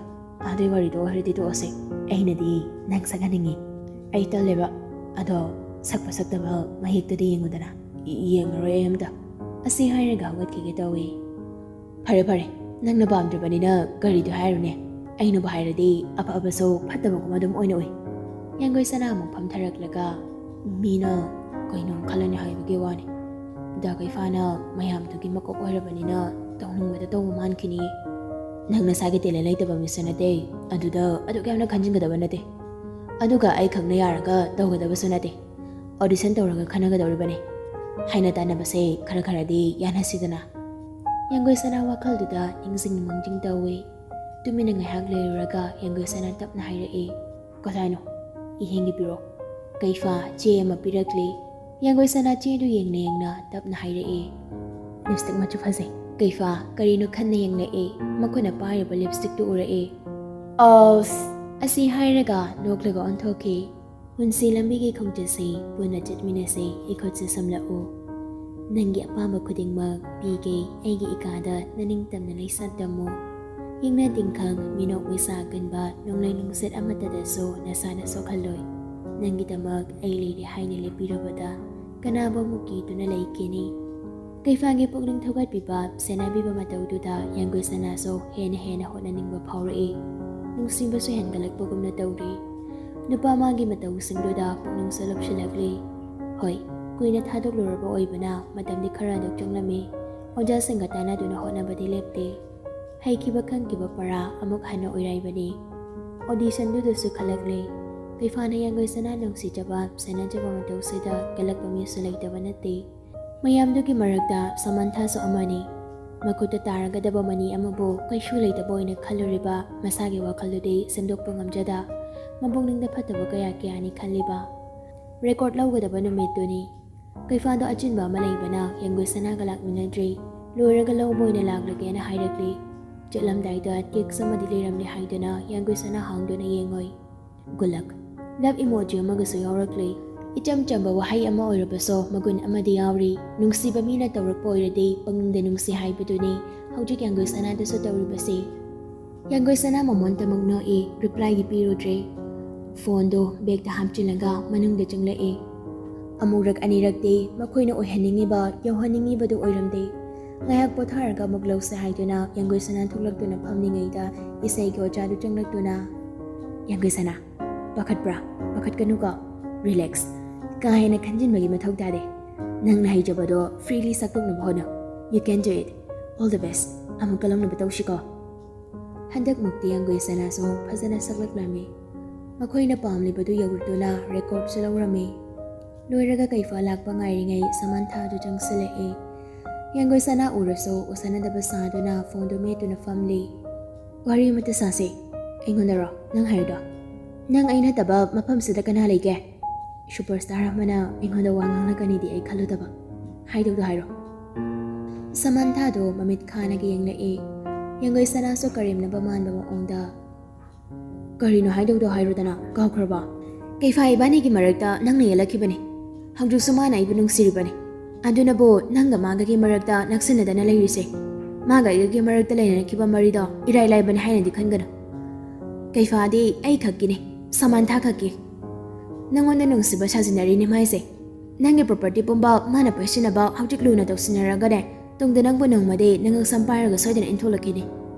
ꯑꯗꯨꯏ ꯋꯥꯔꯤꯗꯣ ꯑꯣꯏꯔꯗꯤ ꯇꯣꯛꯑꯁꯦ꯫ ꯑꯩꯅꯗꯤ ꯅꯪ ꯁꯛꯍꯟꯅꯤꯡꯉꯤ"꯫ "ꯑꯩ ꯇꯜꯂꯦꯕ꯫ ꯑꯗꯣ ꯁꯛꯄ ꯁꯛꯇꯕ ꯃꯌꯦꯛꯇꯨꯗꯤ ꯌꯦꯡꯉꯨꯗꯅ"꯫ "ꯏ-, ꯌꯦꯡꯉꯔꯣꯏ ꯑꯩ ꯑꯝꯇ"꯫ ꯑꯁꯤ ꯍꯥꯏꯔꯒ ꯍꯧꯒꯠꯈꯤꯒꯦ ꯇꯧꯏ꯫ "ꯐꯔꯦ ꯐꯔꯦ, ꯅꯪꯅ ꯄꯥꯝꯗ꯭ꯔꯕꯅꯤꯅ ꯀꯔꯤꯗꯤ ꯍꯥꯏꯔꯨꯅꯦ꯫ ꯑꯩꯅꯕꯨ ꯍꯥꯏꯔꯗꯤ ꯑꯐꯕꯁꯨ ꯐꯠꯇꯕꯒꯨꯝ ꯑꯗꯨꯝ ꯑꯣꯏꯅ ꯎꯏ"꯫ ꯌꯥꯡꯒꯣꯏ ꯁꯅꯥ ꯑꯃꯨꯛ ꯐꯝꯊꯔꯛꯂꯒ, "ꯃꯤꯅ ꯀꯩꯅꯣꯝ ꯈꯜꯂꯅꯤ ꯍꯥꯏꯕꯒꯤ ꯋꯥꯅꯤ꯫ ꯗꯥ ꯀꯩꯐꯥꯅ ꯃꯌꯥꯝꯗꯨꯒꯤ ꯃꯀꯣꯛ ꯑꯣꯏꯔꯕꯅꯤꯅ ꯇꯧꯅꯤꯡꯕꯗ ꯇꯧꯕ ꯃꯥꯟꯈꯤꯅꯤ꯫ ꯅꯪ ꯅꯁꯥꯒꯤ ꯇꯦꯂꯦꯟ ꯂꯩꯇꯕ ꯃꯤꯁꯨ ꯅꯠꯇꯦ, ꯑꯗꯨꯗ ꯑꯗꯨꯛ ꯌꯥꯝꯅ ꯈꯟꯖꯤꯟꯒꯗꯕ ꯅꯠꯇꯦ"꯫ ꯑꯗꯨꯒ ꯑꯩ ꯈꯛꯅ ꯌꯥꯔꯒ ꯇꯧꯒꯗꯕꯁꯨ ꯅꯠꯇꯦ꯫ Audition ꯇꯧꯔꯒ ꯈꯟꯅꯒꯗꯧꯔꯤꯕꯅꯤ꯫ ꯍꯥꯏꯅ ꯇꯥꯟꯅꯕꯁꯦ ꯈꯔ ꯈꯔꯗꯤ ꯌꯥꯅꯁꯤꯗꯅ꯫ ꯌꯥꯡꯒꯣꯏ ꯁꯅꯥ ꯋꯥꯈꯜꯗꯨꯗ ꯅꯤꯡꯁꯤꯡ ꯅꯤꯡꯁꯤꯡ ꯇꯧꯏ꯫ ꯇꯨꯃꯤꯟꯅ ꯉꯥꯏꯍꯥꯛ ꯂꯩꯔꯨꯔꯒ ꯌꯥꯡꯒꯣꯏ ꯁꯅꯥ ꯇꯞꯅ ꯍꯥꯏꯔꯛꯏ, "ꯀꯗꯥꯏꯅꯣ? ꯏꯍꯦꯡꯒꯤ ꯄꯤꯔꯣ꯫" ꯀꯩꯐꯥ ꯆꯦ ꯑꯃ ꯄꯤꯔꯛꯂꯤ꯫ ꯌꯥꯡꯒꯣꯏ ꯁꯅꯥ ꯆꯦꯗꯨ ꯌꯦꯡꯅ ꯌꯦꯡꯅ ꯇꯞꯅ ꯍꯥꯏꯔꯛꯏ, "ꯂꯤꯞꯁꯇꯤꯛ ꯃꯆꯨ ꯐꯖꯩ꯫" ꯀꯩꯐꯥ ꯀꯔꯤꯅꯣ ꯈꯟꯅ ꯌꯦꯡꯂꯛꯏ꯫ ꯃꯈꯨꯠꯅ ꯄꯥꯏꯔꯤꯕ ꯂꯤꯞꯁꯇꯤꯛꯇꯨ ꯎꯔꯛꯏ꯫ "ꯑꯁ!" ꯑꯁꯤ ꯍꯥꯏꯔꯒ ꯅꯣꯛꯂꯒ ꯑꯣꯟꯊꯣꯛꯈꯤ꯫ ꯄꯨꯟꯁꯤ ꯂꯝꯕꯤꯒꯤ ꯈꯣꯡꯆꯠꯁꯤ ꯄꯨꯟꯅ ꯆꯠꯃꯤꯟꯅꯁꯤ, ꯏꯈꯨꯠꯁꯦ ꯁꯝꯂꯛꯎ꯫ ꯅꯪꯒꯤ ꯑꯄꯥꯝꯕ ꯈꯨꯗꯤꯡꯃꯛ ꯄꯤꯒꯦ, ꯑꯩꯒꯤ ꯏꯀꯥꯗ ꯅꯅꯤꯡꯇꯝꯅ ꯂꯩꯁꯥ ꯇꯝꯃꯨ꯫ ꯌꯦꯡꯅ ꯇꯤꯡꯈꯪ, ꯃꯤꯅꯣꯛ ꯃꯩꯁꯥ ꯀꯟꯕ ꯅꯣꯡꯂꯩ ꯅꯨꯡꯁꯤꯠ ꯑꯃꯠꯇꯗꯁꯨ ꯅꯁꯥꯅ ꯁꯣꯛꯍꯜꯂꯣꯏ꯫ ꯅꯪꯒꯤꯗꯃꯛ ꯑꯩ ꯂꯩꯔꯦ ꯍꯥꯏꯅ ꯂꯦꯞꯄꯤꯔꯕꯗ ꯀꯅꯥꯕꯨ ꯑꯃꯨꯛ ꯀꯤꯗꯨꯅ ꯂꯩꯒꯦꯅꯤ? ꯀꯩꯐꯥꯒꯤ ꯄꯨꯛꯅꯤꯡ ꯊꯧꯒꯠꯄꯤꯕ, ꯁꯦꯟꯅꯕꯤꯕ ꯃꯇꯧꯗꯨꯗ ꯌꯥꯡꯒꯣꯏ ꯁꯅꯥꯁꯨ ꯍꯦꯟꯅ ꯍꯦꯟꯅ ꯍꯣꯠꯅꯅꯤꯡꯕ ꯐꯥꯎꯔꯛꯏ꯫ ꯅꯨꯡꯁꯤꯕꯁꯨ ꯍꯦꯟꯒꯠꯂꯛꯄꯒꯨꯝꯅ ꯇꯧꯔꯤ꯫ ꯅꯨꯄꯥ ꯃꯥꯒꯤ ꯃꯇꯧꯁꯤꯡꯗꯨꯗ ꯄꯨꯛꯅꯤꯡꯁꯨ ꯂꯨꯞꯁꯤꯜꯂꯛꯂꯤ꯫ ꯍꯣꯏ, ꯀꯨꯏꯅ ꯊꯥꯗꯣꯛꯂꯨꯔꯕ ꯑꯣꯏꯕꯅ ꯃꯇꯝꯗꯤ ꯈꯔ ꯑꯗꯨꯛ ꯆꯪꯂꯝꯃꯤ꯫ ꯑꯣꯖꯥꯁꯤꯡꯒ ꯇꯥꯟꯅꯗꯨꯅ ꯍꯣꯠꯅꯕꯗꯤ ꯂꯦꯞꯇꯦ꯫ ꯍꯩꯈꯤꯕ ꯈꯪꯈꯤꯕ ꯄꯔꯥ ꯑꯃꯨꯛ ꯍꯟꯅ ꯑꯣꯏꯔꯥꯏꯕꯅꯤ꯫ Auditionꯗꯨꯗꯁꯨ ꯈꯜꯂꯛꯂꯤ꯫ ꯀꯩꯐꯥꯅ ꯌꯥꯡꯒꯣꯏ ꯁꯅꯥ ꯅꯨꯡꯁꯤꯖꯕ, ꯁꯦꯟꯅꯖꯕ ꯃꯇꯧꯁꯤꯗ ꯀꯜꯂꯛꯄ ꯃꯤꯁꯨ ꯂꯩꯇꯕ ꯅꯠꯇꯦ꯫ ꯃꯌꯥꯝꯗꯨꯒꯤ ꯃꯔꯛꯇ ꯁꯃꯟꯊꯥꯁꯨ ꯑꯃꯅꯤ꯫ ꯃꯈꯨꯠꯇ ꯇꯥꯔꯒꯗꯕ ꯃꯅꯤ ꯑꯃꯕꯨ ꯀꯩꯁꯨ ꯂꯩꯇꯕ ꯑꯣꯏꯅ ꯈꯜꯂꯨꯔꯤꯕ ꯃꯁꯥꯒꯤ ꯋꯥꯈꯜꯗꯨꯗꯤ ꯁꯦꯝꯗꯣꯛꯄ ꯉꯝꯖꯗ, ꯃꯄꯨꯛꯅꯤꯡꯗ ꯐꯠꯇꯕ ꯀꯌꯥ ꯀꯌꯥꯅꯤ ꯈꯜꯂꯤꯕ꯫ Record ꯂꯧꯒꯗꯕ ꯅꯨꯃꯤꯠꯇꯨꯅꯤ꯫ ꯀꯩꯐꯥꯗꯣ ꯑꯆꯤꯟꯕ ꯑꯃ ꯂꯩꯕꯅ ꯌꯥꯡꯒꯣꯏ ꯁꯅꯥꯒ ꯂꯥꯛꯃꯤꯟꯅꯗ꯭ꯔꯤ꯫ "ꯂꯣꯏꯔꯒ ꯂꯧꯕ ꯑꯣꯏꯅ ꯂꯥꯛꯂꯒꯦꯅ" ꯍꯥꯏꯔꯛꯂꯤ꯫ ꯆꯠꯂꯝꯗꯥꯏꯗ text ꯑꯃꯗꯤ ꯂꯩꯔꯝꯂꯦ ꯍꯥꯏꯗꯨꯅ ꯌꯥꯡꯒꯣꯏ ꯁꯅꯥ ꯍꯥꯡꯗꯨꯅ ꯌꯦꯡꯉꯨꯏ꯫ Good luck꯫ Love emoji ꯑꯃꯒꯁꯨ ꯌꯥꯎꯔꯛꯂꯤ꯫ ꯏꯆꯝ ꯆꯝꯕ ꯋꯥꯍꯩ ꯑꯃ ꯑꯣꯏꯔꯕꯁꯨ ꯃꯒꯨꯟ ꯑꯃꯗꯤ ꯌꯥꯎꯔꯤ꯫ ꯅꯨꯡꯁꯤꯕ ꯃꯤꯅ ꯇꯧꯔꯛꯄ ꯑꯣꯏꯔꯗꯤ ꯄꯨꯛꯅꯤꯡꯗ ꯅꯨꯡꯁꯤ ꯍꯥꯏꯕꯗꯨꯅꯤ ꯍꯧꯖꯤꯛ ꯌꯥꯡꯒꯣꯏ ꯁꯅꯥꯗꯁꯨ ꯇꯧꯔꯤꯕꯁꯤ꯫ ꯌꯥꯡꯒꯣꯏ ꯁꯅꯥ ꯃꯃꯣꯟꯇꯃꯛ ꯅꯣꯛꯏ, replyꯗꯤ ꯄꯤꯔꯨꯗ꯭ꯔꯦ꯫ Phoneꯗꯨ bagꯇ ꯍꯥꯞꯆꯤꯜꯂꯒ ꯃꯅꯨꯡꯗ ꯆꯪꯂꯛꯏ꯫ ꯑꯃꯨꯛꯔꯛ ꯑꯅꯤꯔꯛꯇꯤ ꯃꯈꯣꯏꯅ ꯑꯣꯏꯍꯟꯅꯤꯡꯉꯤꯕ, ꯌꯧꯍꯟꯅꯤꯡꯉꯤꯕꯗꯨ ꯑꯣꯏꯔꯝꯗꯦ꯫ ꯉꯥꯏꯍꯥꯛ ꯄꯣꯊꯥꯔꯒ ꯑꯃꯨꯛ ꯂꯧꯁꯦ ꯍꯥꯏꯗꯨꯅ ꯌꯥꯡꯒꯣꯏ ꯁꯅꯥ ꯊꯣꯛꯂꯛꯇꯨꯅ ꯐꯝꯂꯤꯉꯩꯗ ꯏꯁꯩꯒꯤ ꯑꯣꯖꯥꯗꯨ ꯆꯪꯂꯛꯇꯨꯅ, "ꯌꯥꯡꯒꯣꯏ ꯁꯅꯥ, ꯄꯥꯈꯠꯄ꯭ꯔꯥ? ꯄꯥꯈꯠꯀꯅꯨꯀꯣ꯫ Relax꯫ ꯀꯥ ꯍꯦꯟꯅ ꯈꯟꯖꯤꯟꯕꯒꯤ ꯃꯊꯧ ꯇꯥꯗꯦ꯫ ꯅꯪꯅ ꯍꯩꯖꯕꯗꯣ freely ꯁꯛꯇꯣꯛꯅꯕ ꯍꯣꯠꯅꯧ꯫ You can do it꯫ All the best꯫ ꯑꯃꯨꯛꯀ ꯂꯧꯅꯕ ꯇꯧꯁꯤꯀꯣ꯫" ꯍꯟꯗꯛꯃꯨꯛꯇꯤ ꯌꯥꯡꯒꯣꯏ ꯁꯅꯥꯁꯨ ꯐꯖꯅ ꯁꯛꯂꯛꯂꯝꯃꯤ꯫ ꯃꯈꯣꯏꯅ ꯄꯥꯝꯂꯤꯕꯗꯨ ꯌꯧꯔꯗꯨꯅ ꯔꯦꯀꯣꯔꯗꯁꯨ ꯂꯧꯔꯝꯃꯤ꯫ ꯂꯣꯏꯔꯒ ꯀꯩꯐꯥ ꯂꯥꯛꯄ ꯉꯥꯏꯔꯤꯉꯩ ꯁꯃꯥꯟꯊꯥꯗꯨ ꯆꯪꯁꯤꯜꯂꯛꯏ꯫ ꯌꯥꯡꯒꯣꯏ ꯁꯅꯥ ꯎꯔꯁꯨ ꯎꯁꯟꯅꯗꯕ ꯁꯥꯗꯨꯅ ꯐꯣꯟꯗꯨ ꯃꯦꯠꯇꯨꯅ ꯐꯝꯂꯤ꯫ "ꯋꯥꯔꯤ ꯑꯃꯇ ꯁꯥꯁꯦ꯫ ꯑꯩꯉꯣꯟꯗꯔꯣ ꯅꯪ ꯍꯥꯏꯔꯤꯗꯣ? ꯅꯪ ꯑꯩ ꯅꯠꯇꯕ ꯃꯐꯝꯁꯤꯗ ꯀꯅꯥ ꯂꯩꯒꯦ? ꯁꯨꯄꯔꯁ꯭ꯇꯥꯔ ꯑꯃꯅ ꯑꯩꯉꯣꯟꯗ ꯋꯥ ꯉꯥꯡꯂꯛꯀꯅꯤꯗꯤ ꯑꯩ ꯈꯜꯂꯨꯗꯕ꯫ ꯍꯥꯏꯗꯧꯗꯣ ꯍꯥꯏꯔꯣ꯫" ꯁꯃꯥꯟꯊꯥꯗꯣ ꯃꯃꯤꯠ ꯈꯥꯅꯒ ꯌꯦꯡꯂꯛꯏ꯫ ꯌꯥꯡꯒꯣꯏ ꯁꯅꯥꯁꯨ ꯀꯔꯦꯝꯅꯕ ꯃꯥꯟꯕ ꯃꯑꯣꯡꯗ, "ꯀꯔꯤꯅꯣ ꯍꯥꯏꯗꯧꯗꯣ ꯍꯥꯏꯔꯣꯗꯅ, ꯀꯥꯎꯈ꯭ꯔꯕꯣ? ꯀꯩꯐꯥ ꯏꯕꯥꯅꯤꯒꯤ ꯃꯔꯛꯇ ꯅꯪꯅ ꯌꯦꯜꯂꯛꯈꯤꯕꯅꯤ꯫ ꯍꯧꯖꯤꯛꯁꯨ ꯃꯥꯅ ꯑꯩꯕꯨ ꯅꯨꯡꯁꯤꯔꯤꯕꯅꯤ꯫ ꯑꯗꯨꯅꯕꯨ ꯅꯪꯒ ꯃꯥꯒꯒꯤ ꯃꯔꯛꯇ ꯅꯛꯁꯤꯟꯅꯗꯅ ꯂꯩꯔꯤꯁꯦ꯫ ꯃꯥꯒ ꯑꯩꯒꯒꯤ ꯃꯔꯛꯇ ꯂꯩꯅꯔꯛꯈꯤꯕ ꯃꯔꯤꯗꯣ ꯏꯔꯥꯏ ꯂꯥꯏꯕꯅꯤ ꯍꯥꯏꯅꯗꯤ ꯈꯟꯒꯅꯨ꯫ ꯀꯩꯐꯥꯗꯤ ꯑꯩ ꯈꯛꯀꯤꯅꯤ, ꯁꯃꯥꯟꯊꯥ ꯈꯛꯀꯤ꯫ ꯅꯪꯉꯣꯟꯗ ꯅꯨꯡꯁꯤꯕ ꯁꯥꯖꯤꯟꯅꯔꯤꯅꯤ ꯃꯥꯏꯁꯦ꯫ ꯅꯪꯒꯤ ꯄ꯭ꯔꯣꯄꯔꯇꯤ ꯄꯨꯝꯕ ꯃꯥꯅ ꯄꯥꯏꯁꯤꯟꯅꯕ ꯍꯧꯖꯤꯛ ꯂꯨꯅ ꯇꯧꯁꯤꯟꯅꯔꯒꯅꯦ, ꯇꯨꯡꯗ ꯅꯪꯕꯨ ꯅꯣꯡꯃꯗꯤ ꯅꯉꯛꯁꯝ ꯄꯥꯏꯔꯒ ꯁꯣꯏꯗꯅ ꯏꯟꯊꯣꯛꯂꯛꯈꯤꯅꯤ꯫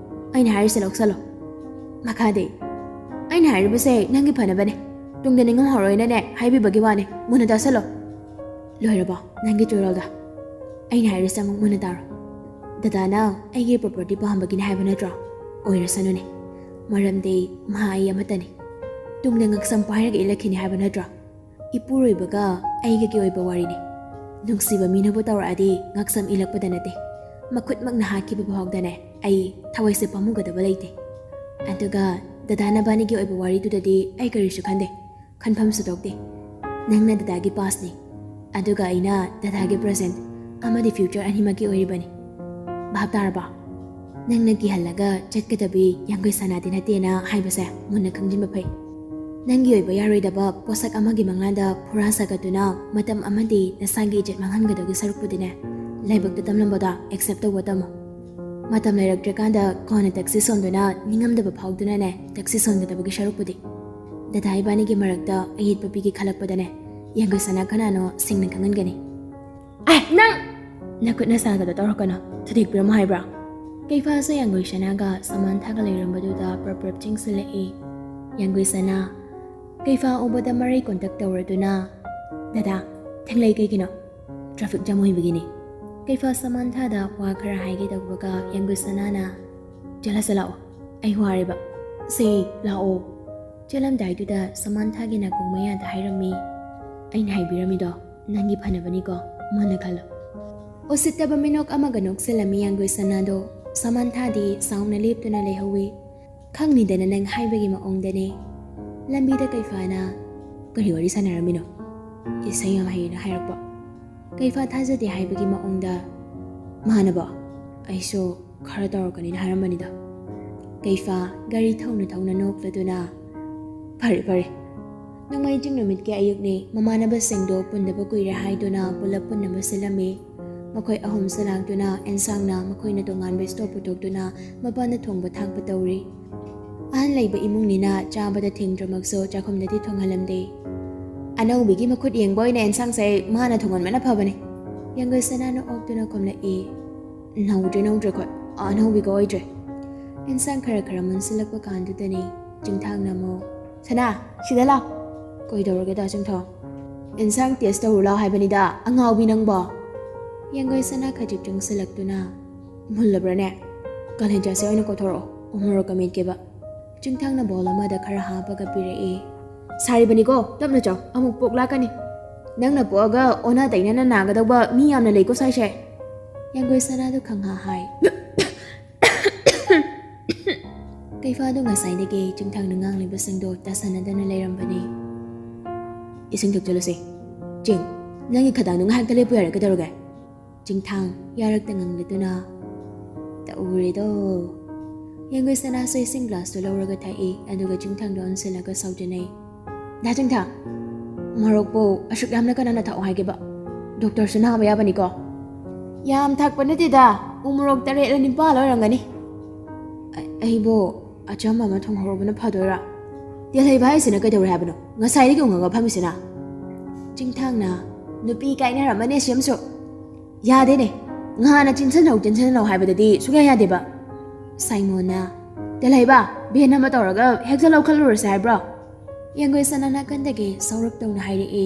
ꯑꯩꯅ ꯍꯥꯏꯔꯤꯁꯦ ꯂꯧꯁꯜꯂꯣ꯫" "ꯃꯈꯥꯗꯤ?" "ꯑꯩꯅ ꯍꯥꯏꯔꯤꯕꯁꯦ ꯅꯪꯒꯤ ꯐꯅꯕꯅꯦ꯫ ꯇꯨꯡꯗ ꯅꯤꯡꯉꯝꯍꯧꯔꯣꯏꯅꯅꯦ ꯍꯥꯏꯕꯤꯕꯒꯤ ꯋꯥꯅꯦ꯫ ꯃꯨꯟꯅ ꯇꯥꯁꯜꯂꯣ꯫" "ꯂꯣꯏꯔꯕꯣ ꯅꯪꯒꯤ ꯆꯣꯏꯔꯣꯜꯗꯣ? ꯑꯩꯅ ꯍꯥꯏꯔꯤꯁꯦ ꯑꯃꯨꯛ ꯃꯨꯟꯅ ꯇꯥꯔꯣ꯫ ꯗꯗꯥꯅ ꯑꯩꯒꯤ ꯄ꯭ꯔꯣꯄꯔꯇꯤ ꯄꯥꯝꯕꯒꯤꯅꯦ ꯍꯥꯏꯕ ꯅꯠꯇ꯭ꯔꯣ? ꯑꯣꯏꯔꯁꯅꯨꯅꯦ꯫ ꯃꯔꯝꯗꯤ ꯃꯍꯥ ꯑꯩ ꯑꯃꯠꯇꯅꯤ꯫ ꯇꯨꯡꯗ ꯉꯛꯁꯝ ꯄꯥꯏꯔꯒ ꯏꯜꯂꯛꯈꯤꯅꯤ ꯍꯥꯏꯕ ꯅꯠꯇ꯭ꯔꯣ? ꯏꯄꯨꯔꯣꯏꯕꯒ ꯑꯩꯒꯒꯤ ꯑꯣꯏꯕ ꯋꯥꯔꯤꯅꯤ꯫ ꯅꯨꯡꯁꯤꯕ ꯃꯤꯅꯕꯨ ꯇꯧꯔꯛꯑꯗꯤ ꯉꯛꯁꯝ ꯏꯜꯂꯛꯄꯗ ꯅꯠꯇꯦ, ꯃꯈꯨꯠꯃꯛꯅ ꯍꯥꯠꯈꯤꯕ ꯐꯥꯎꯗꯅꯦ ꯑꯩ ꯊꯋꯥꯏꯁꯦ ꯄꯥꯝꯃꯨꯒꯗꯕ ꯂꯩꯇꯦ꯫ ꯑꯗꯨꯒ ꯗꯗꯥ ꯅꯕꯥꯅꯤꯒꯤ ꯑꯣꯏꯕ ꯋꯥꯔꯤꯗꯨꯗꯗꯤ ꯑꯩ ꯀꯔꯤꯁꯨ ꯈꯟꯗꯦ, ꯈꯟꯐꯝꯁꯨ ꯊꯣꯛꯇꯦ꯫ ꯅꯪꯅ ꯗꯗꯥꯒꯤ ꯄꯥꯁꯅꯤ, ꯑꯗꯨꯒ ꯑꯩꯅ ꯗꯗꯥꯒꯤ ꯄ꯭ꯔꯖꯦꯟꯠ ꯑꯃꯗꯤ ꯐ꯭ꯌꯨꯆꯔ ꯑꯅꯤꯃꯛꯀꯤ ꯑꯣꯏꯔꯤꯕꯅꯤ꯫ ꯚꯥꯞ ꯇꯥꯔꯕ? ꯅꯪꯅ ꯀꯤꯍꯜꯂꯒ ꯆꯠꯀꯗꯕꯤ ꯌꯥꯡꯒꯣꯏ ꯁꯅꯥꯗꯤ ꯅꯠꯇꯦꯅ ꯍꯥꯏꯕꯁꯦ ꯃꯨꯟꯅ ꯈꯪꯖꯤꯟꯕ ꯐꯩ꯫ ꯅꯪꯒꯤ ꯑꯣꯏꯕ ꯌꯥꯔꯣꯏꯗꯕ ꯄꯣꯠꯁꯛ ꯑꯃꯒꯤ ꯃꯪꯂꯥꯟꯗ ꯐꯣꯔꯥ ꯁꯥꯒꯠꯇꯨꯅ ꯃꯇꯝ ꯑꯃꯗꯤ ꯅꯁꯥꯒꯤ ꯏꯖꯠ ꯃꯥꯡꯍꯟꯒꯗꯧꯒꯤ ꯁꯔꯨꯛꯄꯨꯗꯤꯅꯦ, ꯂꯥꯏꯕꯛꯇ ꯇꯝꯂꯝꯕꯗꯣ ꯑꯦꯛꯁꯦꯞ ꯇꯧꯕ ꯇꯝꯃꯣ꯫ ꯃꯇꯝ ꯂꯩꯔꯛꯇ꯭ꯔꯀꯥꯟꯗ ꯀꯣꯟꯅ ꯇꯛꯁꯤ ꯁꯣꯟꯗꯨꯅ ꯅꯤꯡꯉꯝꯗꯕ ꯐꯥꯎꯗꯨꯅꯅꯦ ꯇꯛꯁꯤ ꯁꯣꯟꯒꯗꯕꯒꯤ ꯁꯔꯨꯛꯄꯨꯗꯤ꯫ ꯗꯗꯥ ꯏꯕꯥꯅꯤꯒꯤ ꯃꯔꯛꯇ ꯑꯌꯦꯠꯄ ꯄꯤꯒꯦ ꯈꯜꯂꯛꯄꯗꯅꯦ, ꯌꯥꯡꯒꯣꯏ ꯁꯅꯥ ꯀꯅꯥꯅꯣ ꯁꯤꯡꯅ ꯈꯪꯍꯟꯒꯅꯤ꯫ ꯑꯦ, ꯅꯪ! ꯅꯈꯨꯠ ꯅꯁꯥꯒꯗꯣ ꯇꯧꯔꯛꯀꯅꯣ, ꯊꯨꯗꯦꯛꯄꯤꯔꯝꯃꯣ ꯍꯥꯏꯕ꯭ꯔꯥ? ꯀꯩꯐꯥꯁꯨ ꯌꯥꯡꯒꯣꯏ ꯁꯅꯥꯒ ꯁꯃꯥꯟꯊꯥꯒ ꯂꯩꯔꯝꯕꯗꯨꯗ ꯄ꯭ꯔꯞ ꯄ꯭ꯔꯞ ꯆꯤꯡꯁꯤꯜꯂꯛꯏ꯫ ꯌꯥꯡꯒꯣꯏ ꯁꯅꯥ, ꯀꯩꯐꯥ ꯎꯕꯗ ꯃꯔꯩ ꯀꯣꯟꯇꯛ ꯇꯧꯔꯗꯨꯅ, "ꯗꯗꯥ, ꯊꯦꯡꯂꯩ ꯀꯩꯒꯤꯅꯣ?" "Traffic jam ꯑꯣꯏꯕꯒꯤꯅꯤ꯫" ꯀꯩꯐꯥ ꯁꯃꯥꯟꯊꯥꯗ ꯋꯥ ꯈꯔ ꯍꯥꯏꯒꯦ ꯇꯧꯕꯒ ꯌꯥꯡꯒꯣꯏ ꯁꯅꯥꯅ, "ꯆꯠꯂꯁꯦ ꯂꯥꯛꯑꯣ, ꯑꯩ ꯋꯥꯔꯦꯕ꯫" "ꯁꯦ, ꯂꯥꯛꯑꯣ꯫" ꯆꯦꯜꯂꯝꯗꯥꯏꯗꯨꯗ ꯁꯃꯥꯟꯊꯥꯒꯤ ꯅꯥꯀꯣꯡ ꯃꯌꯥꯗ ꯍꯥꯏꯔꯝꯃꯤ, "ꯑꯩꯅ ꯍꯥꯏꯕꯤꯔꯝꯃꯤꯗꯣ ꯅꯪꯒꯤ ꯐꯅꯕꯅꯤꯀꯣ, ꯃꯨꯟꯅ ꯈꯜꯂꯣ"꯫ ꯎꯁꯤꯠꯇꯕ ꯃꯤꯅꯣꯛ ꯑꯃꯒ ꯅꯣꯛꯁꯤꯜꯂꯝꯃꯤ ꯌꯥꯡꯒꯣꯏ ꯁꯅꯥꯗꯣ꯫ ꯁꯃꯥꯟꯊꯥꯗꯤ ꯁꯥꯎꯅ ꯂꯦꯞꯇꯨꯅ ꯂꯩꯍꯧꯋꯤ꯫ "ꯈꯪꯅꯤꯗꯅ ꯅꯪ ꯍꯥꯏꯕꯒꯤ ꯃꯑꯣꯡꯗꯅꯦ"꯫ ꯂꯝꯕꯤꯗ ꯀꯩꯐꯥꯅ, "ꯀꯔꯤ ꯋꯥꯔꯤ ꯁꯥꯟꯅꯔꯝꯃꯤꯅꯣ?" "ꯏꯁꯩ ꯌꯥꯝ ꯍꯩꯌꯦꯅ ꯍꯥꯏꯔꯛꯄ"꯫ ꯀꯩꯐꯥ ꯊꯥꯖꯗꯦ ꯍꯥꯏꯕꯒꯤ ꯃꯑꯣꯡꯗ, "ꯃꯥꯅꯕꯣ? ꯑꯩꯁꯨ ꯈꯔ ꯇꯧꯔꯛꯀꯅꯤꯅ ꯍꯥꯏꯔꯝꯕꯅꯤꯗ"꯫ ꯀꯩꯐꯥ ꯒꯥꯔꯤ ꯊꯧꯅ ꯊꯧꯅ ꯅꯣꯛꯂꯗꯨꯅ, "ꯐꯔꯦ ꯐꯔꯦ"꯫ ꯅꯣꯡꯃꯥꯏꯖꯤꯡ ꯅꯨꯃꯤꯠꯀꯤ ꯑꯌꯨꯛꯅꯤ꯫ ꯃꯃꯥꯟꯅꯕꯁꯤꯡꯗꯣ ꯄꯨꯟꯗꯕ ꯀꯨꯏꯔꯦ ꯍꯥꯏꯗꯨꯅ ꯄꯨꯂꯞ ꯄꯨꯟꯅꯕ ꯁꯤꯜꯂꯝꯃꯤ꯫ ꯃꯈꯣꯏ ꯑꯍꯨꯝꯁꯨ ꯂꯥꯛꯇꯨꯅ ꯑꯦꯟꯁꯥꯡꯅ ꯃꯈꯣꯏꯅ ꯇꯣꯉꯥꯟꯕ ꯏꯁꯇꯣꯞ ꯄꯨꯊꯣꯛꯇꯨꯅ ꯃꯄꯥꯟꯗ ꯊꯣꯡꯕ ꯊꯥꯛꯄ ꯇꯧꯔꯤ꯫ ꯑꯍꯜ ꯂꯩꯕ ꯏꯃꯨꯡꯅꯤꯅ ꯆꯥꯕꯗ ꯊꯤꯡꯗ꯭ꯔꯃꯛꯁꯨ ꯆꯥꯛꯈꯨꯝꯗꯗꯤ ꯊꯣꯡꯍꯜꯂꯝꯗꯦ꯫ "ꯑꯅꯧꯕꯤꯒꯤ ꯃꯈꯨꯠ ꯌꯦꯡꯕ ꯑꯣꯏꯅ ꯑꯦꯟꯁꯥꯡꯁꯦ ꯃꯥꯅ ꯊꯣꯡꯍꯟꯕꯅ ꯐꯕꯅꯤ"꯫ ꯌꯥꯡꯒꯣꯏ ꯁꯅꯥꯅ ꯑꯣꯛꯇꯨꯅ ꯈꯨꯝꯂꯛꯏ꯫ "ꯅꯧꯗ꯭ꯔꯦ, ꯅꯧꯗ꯭ꯔꯦ ꯑꯩꯈꯣꯏ꯫ ꯑꯅꯧꯕꯤꯒ ꯑꯣꯏꯗ꯭ꯔꯦ"꯫ ꯑꯦꯟꯁꯥꯡ ꯈꯔ ꯈꯔ ꯃꯨꯟꯁꯤꯜꯂꯛꯄ ꯀꯥꯟꯗꯨꯗꯅꯤ ꯆꯤꯡꯊꯥꯡꯅ ꯑꯃꯨꯛ, "ꯁꯅꯥ, ꯁꯤꯗ ꯂꯥꯎ"꯫ "ꯀꯩꯗꯧꯔꯒꯦꯗ ꯆꯤꯡꯊꯥꯡ?" "ꯑꯦꯟꯁꯥꯡ ꯇꯦꯁ ꯇꯧꯔꯨ ꯂꯥꯎ ꯍꯥꯏꯕꯅꯤꯗ, ꯑꯉꯥꯎꯕꯤ ꯅꯪꯕꯣ!" ꯌꯥꯡꯒꯣꯏ ꯁꯅꯥ ꯈꯖꯤꯛ ꯆꯪꯁꯤꯜꯂꯛꯇꯨꯅ, "ꯃꯨꯜꯂꯕ꯭ꯔꯥꯅꯦ? ꯀꯥꯂꯦꯟ ꯆꯥꯁꯦ ꯑꯣꯏꯅ ꯀꯣꯊꯣꯔꯛꯑꯣ, ꯎꯃꯣꯔꯣꯛꯀ ꯃꯦꯠꯀꯦꯕ"꯫ ꯆꯤꯡꯊꯥꯡꯅ ꯕꯣꯜ ꯑꯃꯗ ꯈꯔ ꯍꯥꯞꯄꯒ ꯄꯤꯔꯛꯏ꯫ "ꯁꯥꯔꯤꯕꯅꯤꯀꯣ, ꯇꯞꯅ ꯆꯥꯎ, ꯑꯃꯨꯛ ꯄꯣꯛ ꯂꯥꯛꯀꯅꯤ꯫ ꯅꯪꯅ ꯄꯣꯛꯑꯒ ꯑꯣꯟꯅ ꯇꯩꯅꯅ ꯅꯥꯒꯗꯧꯕ ꯃꯤ ꯌꯥꯝꯅ ꯂꯩꯀꯣ ꯁ꯭ꯋꯥꯏꯁꯦ"꯫ ꯌꯥꯡꯒꯣꯏ ꯁꯅꯥꯗꯨ ꯈꯪꯍꯥ ꯍꯥꯏ꯫ ꯀꯩꯐꯥꯗꯨ ꯉꯁꯥꯏꯗꯒꯤ ꯆꯤꯡꯊꯥꯡꯅ ꯉꯥꯡꯂꯤꯕꯁꯤꯡꯗꯣ ꯇꯥꯁꯟꯅꯗꯅ ꯂꯩꯔꯝꯕꯅꯤ꯫ "ꯏꯁꯤꯡ ꯊꯛꯆꯜꯂꯨꯁꯦ꯫ ꯆꯤꯡ, ꯅꯪꯒꯤ ꯈꯗꯥꯡꯗꯣ ꯉꯥꯏꯍꯥꯛꯇ ꯂꯦꯞꯄꯨ ꯌꯥꯔꯦ, ꯀꯩꯗꯧꯔꯒꯦ?" ꯆꯤꯡꯊꯥꯡ ꯌꯥꯔꯛꯇ ꯉꯪꯂꯗꯨꯅ, "ꯇꯧꯔꯦꯗꯣ"꯫ ꯌꯥꯡꯒꯣꯏ ꯁꯅꯥꯁꯨ ꯏꯁꯤꯡ ꯒ꯭ꯂꯥꯁꯇꯨ ꯂꯧꯔꯒ ꯊꯛꯏ, ꯑꯗꯨꯒ ꯆꯤꯡꯊꯥꯡꯗ ꯑꯣꯟꯁꯤꯜꯂꯒ ꯁꯥꯎꯖꯅꯩ꯫ "ꯗꯥ ꯆꯤꯡꯊꯥꯡ, ꯃꯣꯔꯣꯛꯄꯨ ꯑꯁꯨꯛ ꯌꯥꯝꯅ ꯀꯅꯥꯅ ꯊꯛꯑꯣ ꯍꯥꯏꯒꯦꯕ? ꯗꯣꯛꯇꯔꯁꯨ ꯅꯥꯕ ꯌꯥꯕꯅꯤꯀꯣ"꯫ "ꯌꯥꯝ ꯊꯛꯄ ꯅꯠꯇꯦꯗ, ꯎ ꯃꯣꯔꯣꯛ ꯇꯔꯦꯠꯂ ꯅꯤꯄꯥꯜ ꯑꯣꯏꯔꯝꯒꯅꯤ"꯫ "ꯑ-, ꯑꯩꯕꯨ ꯑꯆꯝꯕ ꯑꯃ ꯊꯣꯡꯍꯧꯔꯕꯅ ꯐꯗꯣꯏꯔꯥ? ꯇꯦꯜꯍꯩꯕ ꯍꯥꯏꯁꯤꯅ ꯀꯩꯗꯧꯔꯦ ꯍꯥꯏꯕꯅꯣ? ꯉꯁꯥꯏꯗꯒꯤ ꯎꯪꯉꯒ ꯐꯝꯃꯤꯁꯤꯅ?" ꯆꯤꯡꯊꯥꯡꯅ, "ꯅꯨꯄꯤ ꯀꯥꯏꯅꯔꯝꯃꯅꯤ ꯑꯁꯤꯝꯁꯨ꯫ ꯌꯥꯗꯦꯅꯦ꯫ ꯉꯍꯥꯟꯅ ꯆꯦꯟꯁꯤꯟꯅꯧ, ꯆꯦꯟꯁꯤꯟꯅꯧ ꯍꯥꯏꯕꯗꯗꯤ ꯁꯨꯡꯌꯥ ꯌꯥꯗꯦꯕ"꯫ ꯁꯥꯏꯃꯣꯟꯅ, "ꯇꯦꯜꯍꯩꯕ, ꯚꯦꯟ ꯑꯃ ꯇꯧꯔꯒ ꯍꯦꯛꯇ ꯂꯧꯈꯠꯂꯨꯔꯁꯦ ꯍꯥꯏꯕ꯭ꯔꯣ?" ꯌꯥꯡꯒꯣꯏ ꯁꯅꯥ ꯅꯥꯀꯟꯗꯒꯤ ꯁꯥꯎꯔꯞ ꯇꯧꯅ ꯍꯥꯏꯔꯛꯏ꯫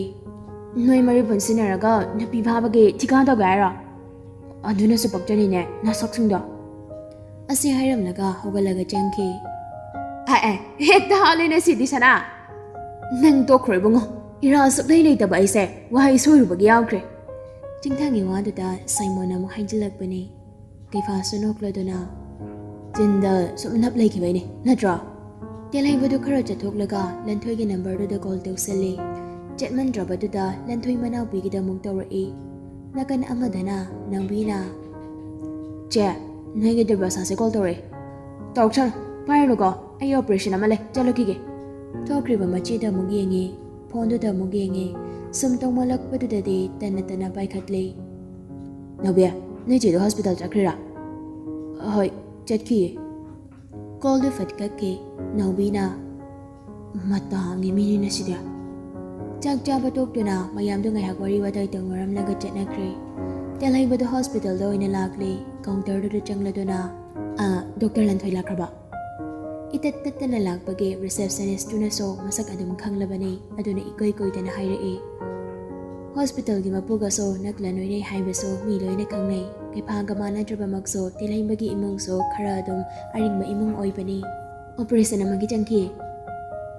"ꯅꯣꯏ ꯃꯔꯤ ꯄꯨꯟꯁꯤꯟꯅꯔꯒ ꯅꯨꯄꯤ ꯐꯥꯕꯒꯤ ꯊꯤꯀꯥ ꯇꯧꯒꯦ ꯍꯥꯏꯔꯣ? ꯑꯗꯨꯅꯁꯨ ꯄꯛꯆꯅꯤꯅꯦ, ꯅꯁꯛꯁꯤꯡꯗꯣ"꯫ ꯑꯁꯤ ꯍꯥꯏꯔꯝꯂꯒ ꯍꯧꯒꯠꯂꯒ ꯆꯦꯟꯈꯤ꯫ ꯑꯦ ꯑꯦ, ꯍꯦꯛꯇ ꯍꯥꯠꯂꯦꯅꯦ ꯁꯤꯗꯤ ꯁꯅꯥ꯫ ꯅꯪ ꯇꯣꯛꯈ꯭ꯔꯣ ꯏꯕꯨꯡꯉꯣ, ꯏꯔꯥꯜ ꯁꯨꯛꯂꯩ ꯂꯩꯇꯕ ꯑꯩꯁꯦ ꯋꯥꯍꯩ ꯁꯣꯏꯔꯨꯕꯒꯤ ꯌꯥꯎꯈ꯭ꯔꯦ꯫ ꯆꯤꯡꯊꯪꯒꯤ ꯋꯥꯗꯨꯗ ꯁꯥꯏꯃꯣꯟ ꯑꯃꯨꯛ ꯍꯥꯏꯖꯤꯜꯂꯛꯄꯅꯤ꯫ ꯀꯩꯐꯥꯁꯨ ꯅꯣꯛꯂꯗꯨꯅ, "ꯆꯤꯟꯗ ꯁꯨꯝ ꯅꯞ ꯂꯩꯈꯤꯕꯩꯅꯦ, ꯅꯠꯇ꯭ꯔꯣ?" ꯇꯦꯜꯍꯩꯕꯗꯨ ꯈꯔ ꯆꯠꯊꯣꯛꯂꯒ ꯂꯟꯊꯣꯏꯒꯤ ꯅꯝꯕꯔꯗꯨꯗ ꯀꯣꯜ ꯇꯧꯁꯜꯂꯤ꯫ ꯆꯠꯃꯟꯗ꯭ꯔꯕꯗꯨꯗ ꯂꯟꯊꯣꯏ ꯃꯅꯥꯎꯄꯤꯒꯤꯗ ꯑꯃꯨꯛ ꯇꯧꯔꯛꯏ꯫ ꯅꯥꯀꯟ ꯑꯃꯗꯅ ꯅꯥꯎꯕꯤꯅ, "ꯆꯦ, ꯅꯣꯏꯒꯤ ꯗꯨꯔꯕꯥꯁꯥꯁꯦ ꯀꯣꯜ ꯇꯧꯔꯛꯏ꯫ ꯇꯧꯔꯛꯁꯅꯨ, ꯄꯥꯏꯔꯨꯅꯨꯀꯣ, ꯑꯩ ꯑꯣꯄꯔꯦꯁꯟ ꯑꯃ ꯂꯩ, ꯆꯠꯂꯨꯈꯤꯒꯦ"꯫ ꯊꯣꯛꯈ꯭ꯔꯤꯕ ꯃꯆꯦꯗ ꯑꯃꯨꯛ ꯌꯦꯡꯉꯤ, ꯐꯣꯟꯗꯨꯗ ꯑꯃꯨꯛ ꯌꯦꯡꯉꯤ꯫ ꯁꯨꯝ ꯇꯧꯃꯜꯂꯛꯄꯗꯨꯗꯗꯤ ꯇꯟꯅ ꯇꯟꯅ ꯄꯥꯏꯈꯠꯂꯤ꯫ "ꯅꯥꯎꯕꯤ, ꯅꯣꯏ ꯆꯦꯗꯣ ꯍꯣꯁꯄꯤꯇꯥꯜ ꯆꯠꯈ꯭ꯔꯤꯔꯥ?" "ꯍꯣꯏ, ꯆꯠꯈꯤꯌꯦ"꯫ ꯀꯣꯜꯗꯨ ꯐꯠ ꯀꯛꯈꯤ꯫ ꯅꯥꯎꯕꯤꯅ, "ꯃꯇꯥꯡꯒꯤ ꯃꯤꯅꯤꯅ ꯁꯤꯗꯤ"꯫ ꯆꯥꯛ ꯆꯥꯕ ꯇꯣꯛꯇꯨꯅ ꯃꯌꯥꯝꯗꯨ ꯉꯥꯏꯍꯥꯛ ꯋꯥꯔꯤ ꯋꯥꯇꯥꯏ ꯇꯧꯅꯔꯝꯂꯒ ꯆꯠꯅꯈ꯭ꯔꯦ꯫ ꯇꯦꯜꯍꯩꯕꯗꯨ ꯍꯣꯁꯄꯤꯇꯥꯜꯗ ꯑꯣꯏꯅ ꯂꯥꯛꯂꯦ꯫ ꯀꯥꯎꯟꯇꯔꯗꯨꯗ ꯆꯪꯂꯗꯨꯅ, "ꯑ, ꯗꯣꯛꯇꯔ ꯂꯟꯊꯣꯏ ꯂꯥꯛꯈ꯭ꯔꯕ?" ꯏꯇꯠ ꯇꯠꯇꯅ ꯂꯥꯛꯄꯒꯤ ꯔꯤꯁꯦꯞꯁꯅꯤꯁꯇꯨꯅꯁꯨ ꯃꯁꯛ ꯑꯗꯨꯝ ꯈꯪꯂꯕꯅꯤ, ꯑꯗꯨꯅ ꯏꯀꯨꯏ ꯀꯨꯏꯗꯅ ꯍꯥꯏꯔꯛꯏ꯫ ꯍꯣꯁꯄꯤꯇꯥꯜꯒꯤ ꯃꯄꯨꯒꯁꯨ ꯅꯛꯂ ꯅꯣꯏꯅꯩ ꯍꯥꯏꯕꯁꯨ ꯃꯤ ꯂꯣꯏꯅ ꯈꯪꯅꯩ꯫ ꯀꯩꯐꯥꯒ ꯃꯥꯟꯅꯗ꯭ꯔꯕꯃꯛꯁꯨ ꯇꯦꯜꯍꯩꯕꯒꯤ ꯏꯃꯨꯡꯁꯨ ꯈꯔ ꯑꯗꯨꯝ ꯑꯔꯤꯡꯕ ꯏꯃꯨꯡ ꯑꯣꯏꯕꯅꯤ꯫ "ꯑꯣꯄꯔꯦꯁꯟ ꯑꯃꯒꯤ ꯆꯪꯈꯤ"꯫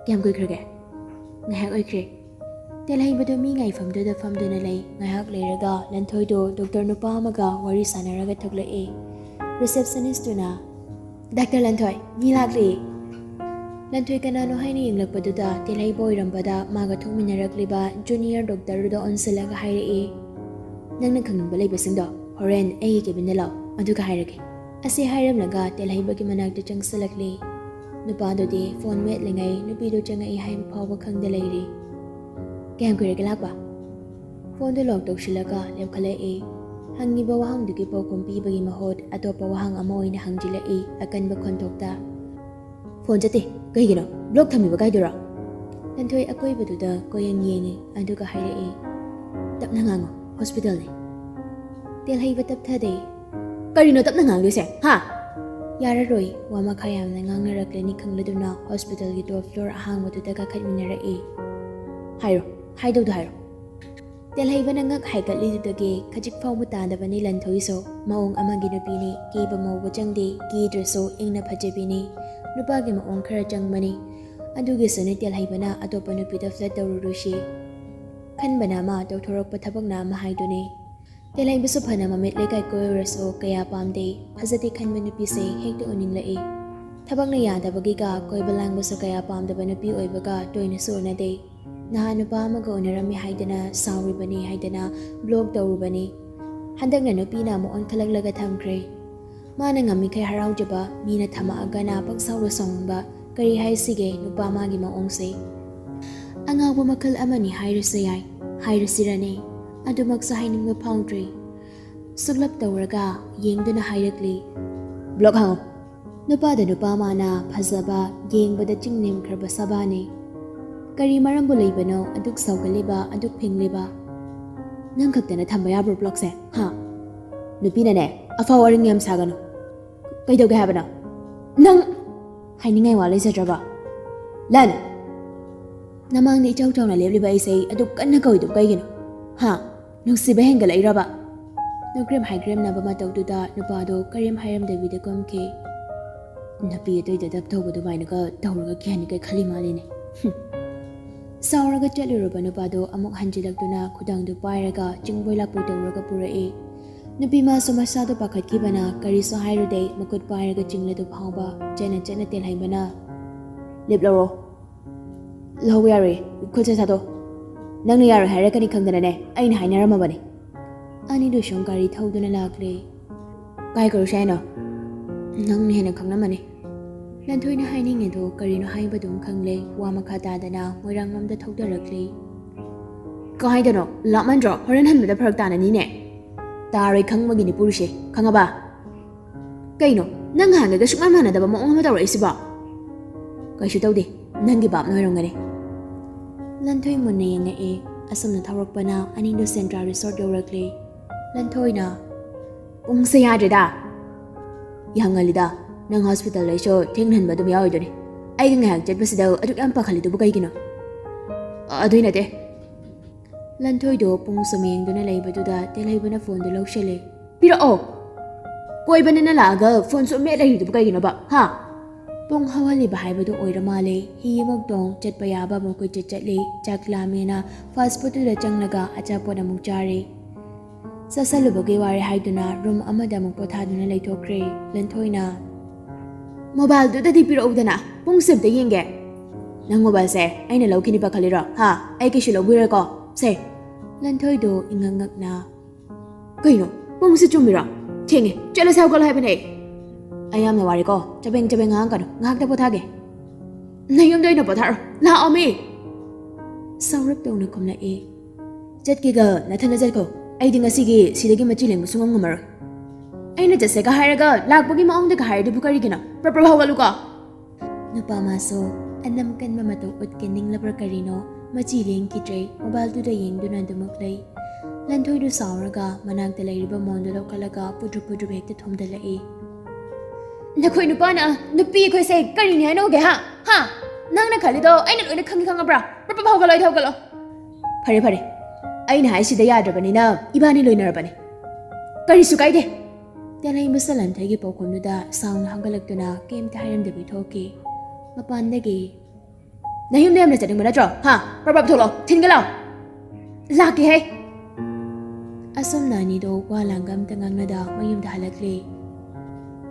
"ꯀꯌꯥꯝ ꯀꯨꯏꯈ꯭ꯔꯒꯦ?" "ꯉꯥꯏꯍꯥꯛ ꯑꯣꯏꯈ꯭ꯔꯦ"꯫ ꯇꯦꯜꯍꯩꯕꯗꯨ ꯃꯤ ꯉꯥꯏꯐꯝꯗꯨꯗ ꯐꯝꯗꯨꯅ ꯂꯩ꯫ ꯉꯥꯏꯍꯥꯛ ꯂꯩꯔꯒ ꯂꯟꯊꯣꯏꯗꯨ ꯗꯣꯛꯇꯔ ꯅꯨꯄꯥ ꯑꯃꯒ ꯋꯥꯔꯤ ꯁꯥꯟꯅꯔꯒ ꯊꯣꯛꯂꯛꯏ꯫ ꯔꯤꯁꯦꯞꯁꯅꯤꯁꯇꯨꯅ, "ꯗꯥꯛꯇꯔ ꯂꯟꯊꯣꯏ, ꯃꯤ ꯂꯥꯛꯂꯤ"꯫ ꯂꯟꯊꯣꯏ ꯀꯅꯥꯅꯣ ꯍꯥꯏꯅ ꯌꯦꯡꯂꯛꯄꯗꯨꯗ ꯇꯦꯜꯍꯩꯕ ꯑꯣꯏꯔꯝꯕꯗ ꯃꯥꯒ ꯊꯣꯛꯃꯤꯟꯅꯔꯛꯂꯤꯕ ꯖꯨꯅꯤꯌꯔ ꯗꯣꯛꯇꯔꯗꯨꯗ ꯑꯣꯟꯁꯤꯜꯂꯒ ꯍꯥꯏꯔꯛꯏ, "ꯅꯪꯅ ꯈꯪꯅꯤꯡꯕ ꯂꯩꯕꯁꯤꯡꯗꯣ ꯍꯣꯔꯦꯟ ꯑꯩꯒꯤ ꯀꯦꯕꯤꯟꯗ ꯂꯥꯛꯑꯣ, ꯑꯗꯨꯒ ꯍꯥꯏꯔꯒꯦ"꯫ ꯑꯁꯤ ꯍꯥꯏꯔꯝꯂꯒ ꯇꯦꯜꯍꯩꯕꯒꯤ ꯃꯅꯥꯛꯇ ꯆꯪꯁꯤꯜꯂꯛꯂꯤ꯫ ꯅꯨꯄꯥꯗꯨꯗꯤ ꯐꯣꯟ ꯃꯦꯠꯂꯤꯉꯩ ꯅꯨꯄꯤꯗꯨ ꯆꯪꯉꯛꯏ ꯍꯥꯏꯕ ꯐꯥꯎꯕ ꯈꯪꯗ ꯂꯩꯔꯤ꯫ "ꯀꯌꯥꯝ ꯀꯨꯏꯔꯒꯦ ꯂꯥꯛꯄ?" ꯐꯣꯟꯗꯨ ꯂꯣꯛ ꯇꯧꯁꯤꯜꯂꯒ ꯂꯦꯞꯈꯠꯂꯛꯏ꯫ ꯍꯪꯉꯤꯕ ꯋꯥꯍꯪꯗꯨꯒꯤ ꯄꯥꯎꯈꯨꯝ ꯄꯤꯕꯒꯤ ꯃꯍꯨꯠ ꯑꯇꯣꯞꯄ ꯋꯥꯍꯪ ꯑꯃ ꯑꯣꯏꯅ ꯍꯪꯖꯤꯜꯂꯛꯏ ꯑꯀꯟꯕ ꯈꯣꯟꯊꯣꯛꯇ꯫ "ꯐꯣꯟ ꯆꯠꯇꯦ꯫ ꯀꯩꯒꯤꯅꯣ? ꯕ꯭ꯂꯣꯛ ꯊꯝꯃꯤꯕ ꯀꯥꯏꯗꯨꯔꯣ?" ꯂꯟꯊꯣꯏ ꯑꯀꯣꯏꯕꯗꯨꯗ ꯀꯣꯏꯌꯦꯡ ꯌꯦꯡꯉꯤ, ꯑꯗꯨꯒ ꯍꯥꯏꯔꯛꯏ, "ꯇꯞꯅ ꯉꯥꯡꯉꯨ, ꯍꯣꯁꯄꯤꯇꯥꯜꯅꯤ"꯫ ꯇꯦꯜꯍꯩꯕ ꯇꯞꯊꯗꯦ꯫ "ꯀꯔꯤꯅꯣ ꯇꯞꯅ ꯉꯥꯡꯗꯣꯏꯁꯦ, ꯍꯥ?" ꯌꯥꯔꯔꯣꯏ, ꯋꯥ ꯃꯈꯥ ꯌꯥꯝꯅ ꯉꯥꯡꯅꯔꯛꯂꯅꯤ ꯈꯪꯂꯗꯨꯅ ꯍꯣꯁꯄꯤꯇꯥꯜꯒꯤ ꯇꯣꯞ ꯐ꯭ꯂꯣꯔ ꯑꯍꯥꯡꯕꯗꯨꯗ ꯀꯥꯈꯠꯃꯤꯟꯅꯔꯛꯏ꯫ "ꯍꯥꯏꯔꯣ, ꯍꯥꯏꯗꯧꯗꯣ ꯍꯥꯏꯔꯣ"꯫ ꯇꯦꯜꯍꯩꯕꯅ ꯉꯛ ꯍꯥꯏꯒꯠꯂꯤꯗꯨꯗꯒꯤ ꯈꯖꯤꯛ ꯐꯥꯎꯕ ꯇꯥꯗꯕꯅꯤ ꯂꯟꯊꯣꯏꯁꯨ꯫ ꯃꯑꯣꯡ ꯑꯃꯒꯤ ꯅꯨꯄꯤꯅꯤ, ꯀꯦꯕ ꯃꯧꯕ ꯆꯪꯗꯦ, ꯀꯦꯗ꯭ꯔꯁꯨ ꯏꯪꯅ ꯐꯖꯕꯤꯅꯤ꯫ ꯅꯨꯄꯥꯒꯤ ꯃꯑꯣꯡ ꯈꯔ ꯆꯪꯕꯅꯤ꯫ ꯑꯗꯨꯒꯤꯁꯨꯅꯤ ꯇꯦꯜꯍꯩꯕꯅ ꯑꯇꯣꯞꯄ ꯅꯨꯄꯤꯗ flirt ꯇꯧꯔꯨꯔꯣꯏꯁꯤ ꯈꯟꯕꯅ ꯑꯃ, ꯇꯧꯊꯣꯔꯛꯄ ꯊꯕꯛꯅ ꯑꯃ ꯍꯥꯏꯗꯨꯅꯤ꯫ ꯇꯦꯜꯍꯩꯕꯁꯨ ꯐꯅ ꯃꯃꯤꯠ ꯂꯩꯀꯥꯏ ꯀꯣꯏꯔꯨꯔꯁꯨ ꯀꯌꯥ ꯄꯥꯝꯗꯦ꯫ ꯐꯖꯗꯦ ꯈꯟꯕ ꯅꯨꯄꯤꯁꯦ ꯍꯦꯛꯇ ꯎꯅꯤꯡꯂꯛꯏ꯫ ꯊꯕꯛꯅ ꯌꯥꯗꯕꯒꯤꯒ ꯀꯣꯏꯕ ꯂꯥꯡꯕꯁꯨ ꯀꯌꯥ ꯄꯥꯝꯗꯕ ꯅꯨꯄꯤ ꯑꯣꯏꯕꯒ ꯇꯣꯏꯅꯁꯨ ꯎꯅꯗꯦ꯫ ꯅꯍꯥꯟ ꯅꯨꯄꯥ ꯑꯃꯒ ꯎꯅꯔꯝꯃꯤ ꯍꯥꯏꯗꯅ ꯁꯥꯎꯔꯤꯕꯅꯤ ꯍꯥꯏꯗꯅ block ꯇꯧꯔꯨꯕꯅꯤ꯫ ꯍꯟꯗꯛꯅ ꯅꯨꯄꯤꯅ ꯑꯃꯨꯛ ꯑꯣꯟꯈꯠꯂꯛꯂꯒ ꯊꯝꯈ꯭ꯔꯦ꯫ ꯃꯥꯅ ꯉꯝꯃꯤꯈꯩ ꯍꯔꯥꯎꯖꯕ, ꯃꯤꯅ ꯊꯝꯃꯛꯑꯒꯅ ꯄꯪꯁꯥꯎꯗ ꯁꯥꯎꯅꯤꯡꯕ, ꯀꯔꯤ ꯍꯥꯏꯁꯤꯒꯦ ꯅꯨꯄꯥ ꯃꯥꯒꯤ ꯃꯑꯣꯡꯁꯦ꯫ ꯑꯉꯥꯎꯕ ꯃꯈꯜ ꯑꯃꯅꯤ ꯍꯥꯏꯔꯁꯨ ꯌꯥꯏ, ꯍꯥꯏꯔꯁꯤꯔꯅꯦ? ꯑꯗꯨꯃꯛꯁꯨ ꯍꯥꯏꯅꯤꯡꯕ ꯐꯥꯎꯗ꯭ꯔꯦ꯫ ꯁꯨꯛꯂꯞ ꯇꯧꯔꯒ ꯌꯦꯡꯗꯨꯅ ꯍꯥꯏꯔꯛꯂꯤ, "Block ꯍꯥꯡꯉꯨ"꯫ ꯅꯨꯄꯥꯗ ꯅꯨꯄꯥ ꯃꯥꯅ ꯐꯖꯕ, ꯌꯦꯡꯕꯗ ꯆꯤꯡ ꯅꯦꯝꯈ꯭ꯔꯕ ꯁꯕꯥꯅꯤ꯫ ꯀꯔꯤ ꯃꯔꯝꯕꯨ ꯂꯩꯕꯅꯣ ꯑꯗꯨꯛ ꯁꯥꯎꯒꯜꯂꯤꯕ, ꯑꯗꯨꯛ ꯐꯤꯡꯂꯤꯕ? "ꯅꯪ ꯈꯛꯇꯅ ꯊꯝꯕ ꯌꯥꯕ꯭ꯔꯣ blockꯁꯦ? ꯍꯥ? ꯅꯨꯄꯤꯅꯅꯦ ꯑꯐꯥꯎ ꯑꯔꯤꯡ ꯌꯥꯝ ꯁꯥꯒꯅꯨ꯫ ꯀꯩꯗꯧꯒꯦ ꯍꯥꯏꯕꯅꯣ? ꯅꯪ" ꯍꯥꯏꯅꯤꯡꯉꯥꯏ ꯋꯥ ꯂꯩꯖꯗ꯭ꯔꯕ? "ꯂꯟ! ꯅꯃꯥꯡꯗ ꯏꯆꯥꯎ ꯆꯥꯎꯅ ꯂꯦꯞꯂꯤꯕ ꯑꯩꯁꯦ ꯑꯗꯨꯛ ꯀꯟꯅ ꯀꯧꯏꯗꯨ ꯀꯩꯒꯤꯅꯣ? ꯍꯥ? ꯅꯨꯡꯁꯤꯕ ꯍꯦꯟꯒꯠꯂꯛꯏꯔꯕ?" ꯅꯣꯀ꯭ꯔꯦꯝ ꯍꯥꯏꯒ꯭ꯔꯦꯝꯅꯕ ꯃꯇꯧꯗꯨꯗ ꯅꯨꯄꯥꯗꯣ ꯀꯔꯤꯝ ꯍꯥꯏꯔꯝꯗꯕꯤꯗ ꯀꯨꯝꯈꯤ꯫ ꯅꯨꯄꯤ ꯑꯇꯩꯗ ꯗꯞ ꯇꯧꯕ ꯑꯗꯨꯃꯥꯏꯅꯒ ꯇꯧꯔꯒ ꯀꯤꯍꯟꯅꯤꯡꯉꯥꯏ ꯈꯜꯂꯤ ꯃꯥꯜꯂꯤꯅꯦ꯫ ꯍꯨꯝ꯫ ꯁꯥꯎꯔꯒ ꯆꯠꯂꯨꯔꯕ ꯅꯨꯄꯥꯗꯣ ꯑꯃꯨꯛ ꯍꯟꯖꯤꯜꯂꯛꯇꯨꯅ ꯈꯨꯗꯥꯡꯗꯨ ꯄꯥꯏꯔꯒ ꯆꯤꯡꯕꯣꯏ ꯂꯥꯛꯄꯣꯏ ꯇꯧꯔꯒ ꯄꯨꯔꯛꯏ꯫ ꯅꯨꯄꯤ ꯃꯥꯁꯨ ꯃꯁꯥꯗꯣ ꯄꯥꯈꯠꯈꯤꯕꯅ ꯀꯔꯤꯁꯨ ꯍꯥꯏꯔꯨꯗꯦ, ꯃꯈꯨꯠ ꯄꯥꯏꯔꯒ ꯆꯤꯡꯂꯗꯨ ꯐꯥꯎꯕ ꯆꯠꯅ ꯆꯠꯅ ꯇꯦꯜꯍꯩꯕꯅ, "ꯂꯦꯞꯂꯧꯔꯣ꯫ ꯂꯧꯕ ꯌꯥꯔꯣꯏ꯫ ꯈꯨꯠꯁꯦ ꯊꯥꯗꯣ꯫ ꯅꯪꯅ ꯌꯥꯔꯣꯏ ꯍꯥꯏꯔꯛꯀꯅꯤ ꯈꯪꯗꯅꯅꯦ ꯑꯩꯅ ꯍꯥꯏꯅꯔꯝꯃꯕꯅꯤ꯫" ꯑꯅꯤꯗꯨ ꯁꯨꯝ ꯒꯥꯔꯤ ꯊꯧꯗꯨꯅ ꯂꯥꯛꯂꯦ꯫ "ꯀꯥꯏ ꯀꯧꯔꯨꯁꯦ ꯍꯥꯏꯅꯣ? ꯅꯪꯅ ꯍꯦꯟꯅ ꯈꯪꯂꯝꯃꯅꯤ꯫" ꯂꯟꯊꯣꯏꯅ ꯍꯥꯏꯅꯤꯡꯉꯤꯗꯣ ꯀꯔꯤꯅꯣ ꯍꯥꯏꯕꯗꯨꯝ ꯈꯪꯂꯦ꯫ ꯋꯥ ꯃꯈꯥ ꯇꯥꯗꯅ ꯃꯣꯏꯔꯥꯡꯂꯣꯝꯗ ꯊꯧꯗꯔꯛꯂꯦ꯫ "ꯀꯥꯏꯗꯅꯣ? ꯂꯥꯞꯃꯟꯗ꯭ꯔꯣ? ꯍꯣꯔꯦꯟ ꯍꯟꯕꯗ ꯐꯔꯛ ꯇꯥꯅꯅꯤꯅꯦ꯫" "ꯇꯥꯔꯣꯏ ꯈꯪꯕꯒꯤꯅꯤ ꯄꯨꯔꯤꯁꯦ, ꯈꯪꯉꯕ?" "ꯀꯩꯅꯣ? ꯅꯪ ꯅꯍꯥꯟꯒꯩꯒ ꯁꯨꯛꯃꯥꯟ ꯃꯥꯟꯅꯗꯕ ꯃꯑꯣꯡ ꯑꯃ ꯇꯧꯔꯛꯏꯁꯤꯕꯣ?" "ꯀꯩꯁꯨ ꯇꯧꯗꯦ, ꯅꯪꯒꯤ ꯚꯥꯞꯅ ꯑꯣꯏꯔꯝꯒꯅꯤ꯫" ꯂꯟꯊꯣꯏ ꯃꯨꯟꯅ ꯌꯦꯡꯉꯛꯑꯦ꯫ ꯑꯁꯨꯝꯅ ꯊꯧꯔꯛꯄꯅ ꯑꯅꯤꯗꯨ ꯁꯦꯟꯗ꯭ꯔꯥ ꯔꯤꯁꯣꯔꯠ ꯌꯧꯔꯛꯂꯦ꯫ ꯂꯟꯊꯣꯏꯅ, "ꯄꯨꯡꯁꯦ ꯌꯥꯗ꯭ꯔꯦꯗ꯫" "ꯌꯥꯝ ꯉꯜꯂꯤꯗ, ꯅꯪ ꯍꯣꯁꯄꯤꯇꯥꯜꯗꯩꯁꯨ ꯊꯦꯡꯅ ꯍꯟꯕ ꯑꯗꯨꯝ ꯌꯥꯎꯔꯤꯗꯨꯅꯤ꯫ ꯑꯩꯒ ꯉꯥꯏꯍꯥꯛ ꯆꯠꯄꯁꯤꯗ ꯑꯗꯨꯛ ꯌꯥꯝ ꯄꯥꯈꯠꯂꯤꯗꯨꯕꯨ ꯀꯩꯒꯤꯅꯣ?" "ꯑ-, ꯑꯗꯨꯏ ꯅꯠꯇꯦ꯫" ꯂꯟꯊꯣꯏꯗꯣ ꯄꯨꯡ ꯁꯨꯝ ꯌꯦꯡꯗꯨꯅ ꯂꯩꯕꯗꯨꯗ ꯇꯦꯜꯍꯩꯕꯅ ꯐꯣꯟꯗꯨ ꯂꯧꯁꯤꯜꯂꯦ꯫ "ꯄꯤꯔꯛꯑꯣ! ꯀꯣꯏꯕꯅꯦꯅ ꯂꯥꯛꯑꯒ ꯐꯣꯟ ꯁꯨꯝ ꯃꯦꯠ ꯂꯩꯔꯤꯗꯨꯕꯨ ꯀꯩꯒꯤꯅꯣꯕ? ꯍꯥ?" ꯄꯨꯡ ꯍꯧꯍꯜꯂꯤꯕ ꯍꯥꯏꯕꯗꯨ ꯑꯣꯏꯔ ꯃꯥꯜꯂꯦ꯫ ꯍꯤ ꯑꯃꯨꯛ ꯇꯣꯡ, ꯆꯠꯄ ꯌꯥꯕ ꯑꯃꯨꯛ ꯀꯣꯏꯆꯠ ꯆꯠꯂꯤ꯫ ꯆꯥꯛ ꯂꯥꯝꯃꯦꯅ ꯐꯥꯁ ꯐꯨꯗꯇꯨꯗ ꯆꯪꯂꯒ ꯑꯆꯥꯄꯣꯠ ꯑꯃꯨꯛ ꯆꯥꯔꯦ꯫ ꯆꯥꯁꯜꯂꯨꯕꯒꯤ ꯋꯥꯔꯦ ꯍꯥꯏꯗꯨꯅ ꯔꯨꯝ ꯑꯃꯗ ꯑꯃꯨꯛ ꯄꯣꯊꯥꯗꯨꯅ ꯂꯩꯊꯣꯛꯈ꯭ꯔꯦ꯫ ꯂꯟꯊꯣꯏꯅ, "ꯃꯣꯕꯥꯏꯜꯗꯨꯗꯗꯤ ꯄꯤꯔꯛꯎꯗꯅ, ꯄꯨꯡꯁꯦ ꯑꯝꯇ ꯌꯦꯡꯒꯦ꯫ ꯅꯪ ꯃꯣꯕꯥꯏꯜꯁꯦ ꯑꯩꯅ ꯂꯧꯈꯤꯅꯤ ꯄꯥꯈꯠꯂꯤꯔꯣ? ꯍꯥ? ꯑꯩ ꯀꯩꯁꯨ ꯂꯧꯕꯤꯔꯣꯏꯀꯣ꯫ ꯁꯦ꯫" ꯂꯟꯊꯣꯏꯗꯣ ꯏꯉꯛ ꯉꯛꯅ, "ꯀꯩꯅꯣ? ꯄꯨꯡꯁꯦ ꯆꯨꯝꯃꯤꯔꯣ? ꯊꯦꯡꯉꯦ, ꯆꯠꯂꯁꯦ, ꯍꯧꯒꯠꯂꯣ ꯍꯥꯏꯕꯅꯦ꯫ ꯑꯩ ꯌꯥꯝꯅ ꯋꯥꯔꯦꯀꯣ, ꯆꯕꯦꯡ ꯆꯕꯦꯡ ꯉꯥꯡꯉꯛꯀꯅꯨ, ꯉꯥꯏꯍꯥꯛꯇ ꯄꯣꯊꯥꯒꯦ꯫" "ꯅꯌꯨꯝꯗ ꯑꯣꯏꯅ ꯄꯣꯊꯥꯔꯣ, ꯂꯥꯛꯑꯣꯃꯤ꯫" ꯁꯥꯎꯔꯞ ꯇꯧꯅ ꯈꯨꯝꯂꯛꯑꯦ꯫ "ꯆꯠꯀꯦꯒ ꯅꯊꯟꯗ ꯆꯠꯈꯣ, ꯑꯩꯗꯤ ꯉꯁꯤꯒꯤ ꯁꯤꯗꯒꯤ ꯃꯆꯤ ꯂꯦꯡꯕ ꯁꯨꯡꯉꯝ ꯉꯝꯃꯔꯣꯏ꯫" "ꯑꯩꯅ ꯆꯠꯁꯦꯒ ꯍꯥꯏꯔꯒ ꯂꯥꯛꯄꯒꯤ ꯃꯑꯣꯡꯗꯒ ꯍꯥꯏꯔꯤꯗꯨꯕꯨ ꯀꯔꯤꯒꯤꯅꯣ? ꯄ꯭ꯔꯞ ꯄ꯭ꯔꯞ ꯍꯧꯒꯠꯂꯨꯀꯣ꯫" ꯅꯨꯄꯥ ꯃꯥꯁꯨ ꯑꯅꯝ ꯀꯟꯕ ꯃꯇꯧ ꯎꯠꯀꯦ ꯅꯤꯡꯂꯕ꯭ꯔꯥ ꯀꯔꯤꯅꯣ, ꯃꯆꯤ ꯂꯦꯡꯈꯤꯗ꯭ꯔꯦ, ꯃꯣꯕꯥꯏꯜꯗꯨꯗ ꯌꯦꯡꯗꯨꯅ ꯑꯗꯨꯃꯛ ꯂꯩ꯫ ꯂꯟꯊꯣꯏꯗꯨ ꯁꯥꯎꯔꯒ ꯃꯅꯥꯛꯇ ꯂꯩꯔꯤꯕ ꯃꯣꯟꯗꯨ ꯂꯧꯈꯠꯂꯒ ꯄꯨꯗ꯭ꯔꯨꯞ ꯄꯨꯗ꯭ꯔꯨꯞ ꯍꯦꯛꯇ ꯊꯣꯝꯗꯠꯂꯛꯏ꯫ "ꯅꯈꯣꯏ ꯅꯨꯄꯥꯅ ꯅꯨꯄꯤ ꯑꯩꯈꯣꯏꯁꯦ ꯀꯔꯤꯅꯤ ꯍꯥꯏꯅ ꯎꯒꯦ, ꯍꯥ? ꯍꯥ? ꯅꯪꯅ ꯈꯜꯂꯤꯗꯣ ꯑꯩꯅ ꯂꯣꯏꯅ ꯈꯪꯉꯤ, ꯈꯪꯉꯕ꯭ꯔꯥ? ꯄ꯭ꯔꯞ ꯄ꯭ꯔꯞ ꯍꯧꯒꯠꯂꯣ, ꯑꯩꯗꯤ ꯍꯧꯒꯠꯂꯣ꯫" "ꯐꯔꯦ, ꯐꯔꯦ, ꯑꯩꯅ ꯍꯥꯏꯁꯤꯗ ꯌꯥꯗ꯭ꯔꯕꯅꯤꯅ ꯏꯕꯥꯅꯤ ꯂꯣꯏꯅꯔꯕꯅꯤ, ꯀꯔꯤꯁꯨ ꯀꯥꯏꯗꯦ꯫" ꯇꯦꯂꯩꯃꯁꯨ ꯂꯟꯊꯣꯏꯒꯤ ꯄꯥꯎꯈꯨꯝꯗꯨꯗ ꯁꯥꯎꯅ ꯍꯧꯒꯠꯂꯛꯇꯨꯅ ꯀꯩꯝꯇ ꯍꯥꯏꯔꯝꯗꯕꯤ ꯊꯣꯛꯈꯤ꯫ ꯃꯄꯥꯟꯗꯒꯤ, "ꯅꯌꯨꯝꯗ ꯌꯥꯝꯅ ꯆꯠꯅꯤꯡꯕ ꯅꯠꯇ꯭ꯔꯣ? ꯍꯥ? ꯄ꯭ꯔꯞ ꯄ꯭ꯔꯞ ꯊꯣꯛꯂꯛꯑꯣ, ꯊꯤꯟꯒꯦ ꯂꯥꯛꯑꯣ꯫" "ꯂꯥꯛꯀꯦꯍꯦ꯫" ꯑꯁꯨꯝꯅ ꯑꯅꯤꯗꯣ ꯋꯥ ꯂꯥꯡꯒ ꯑꯝꯇ ꯉꯥꯡꯅꯗ ꯃꯌꯨꯝꯗ ꯍꯜꯂꯛꯂꯦ꯫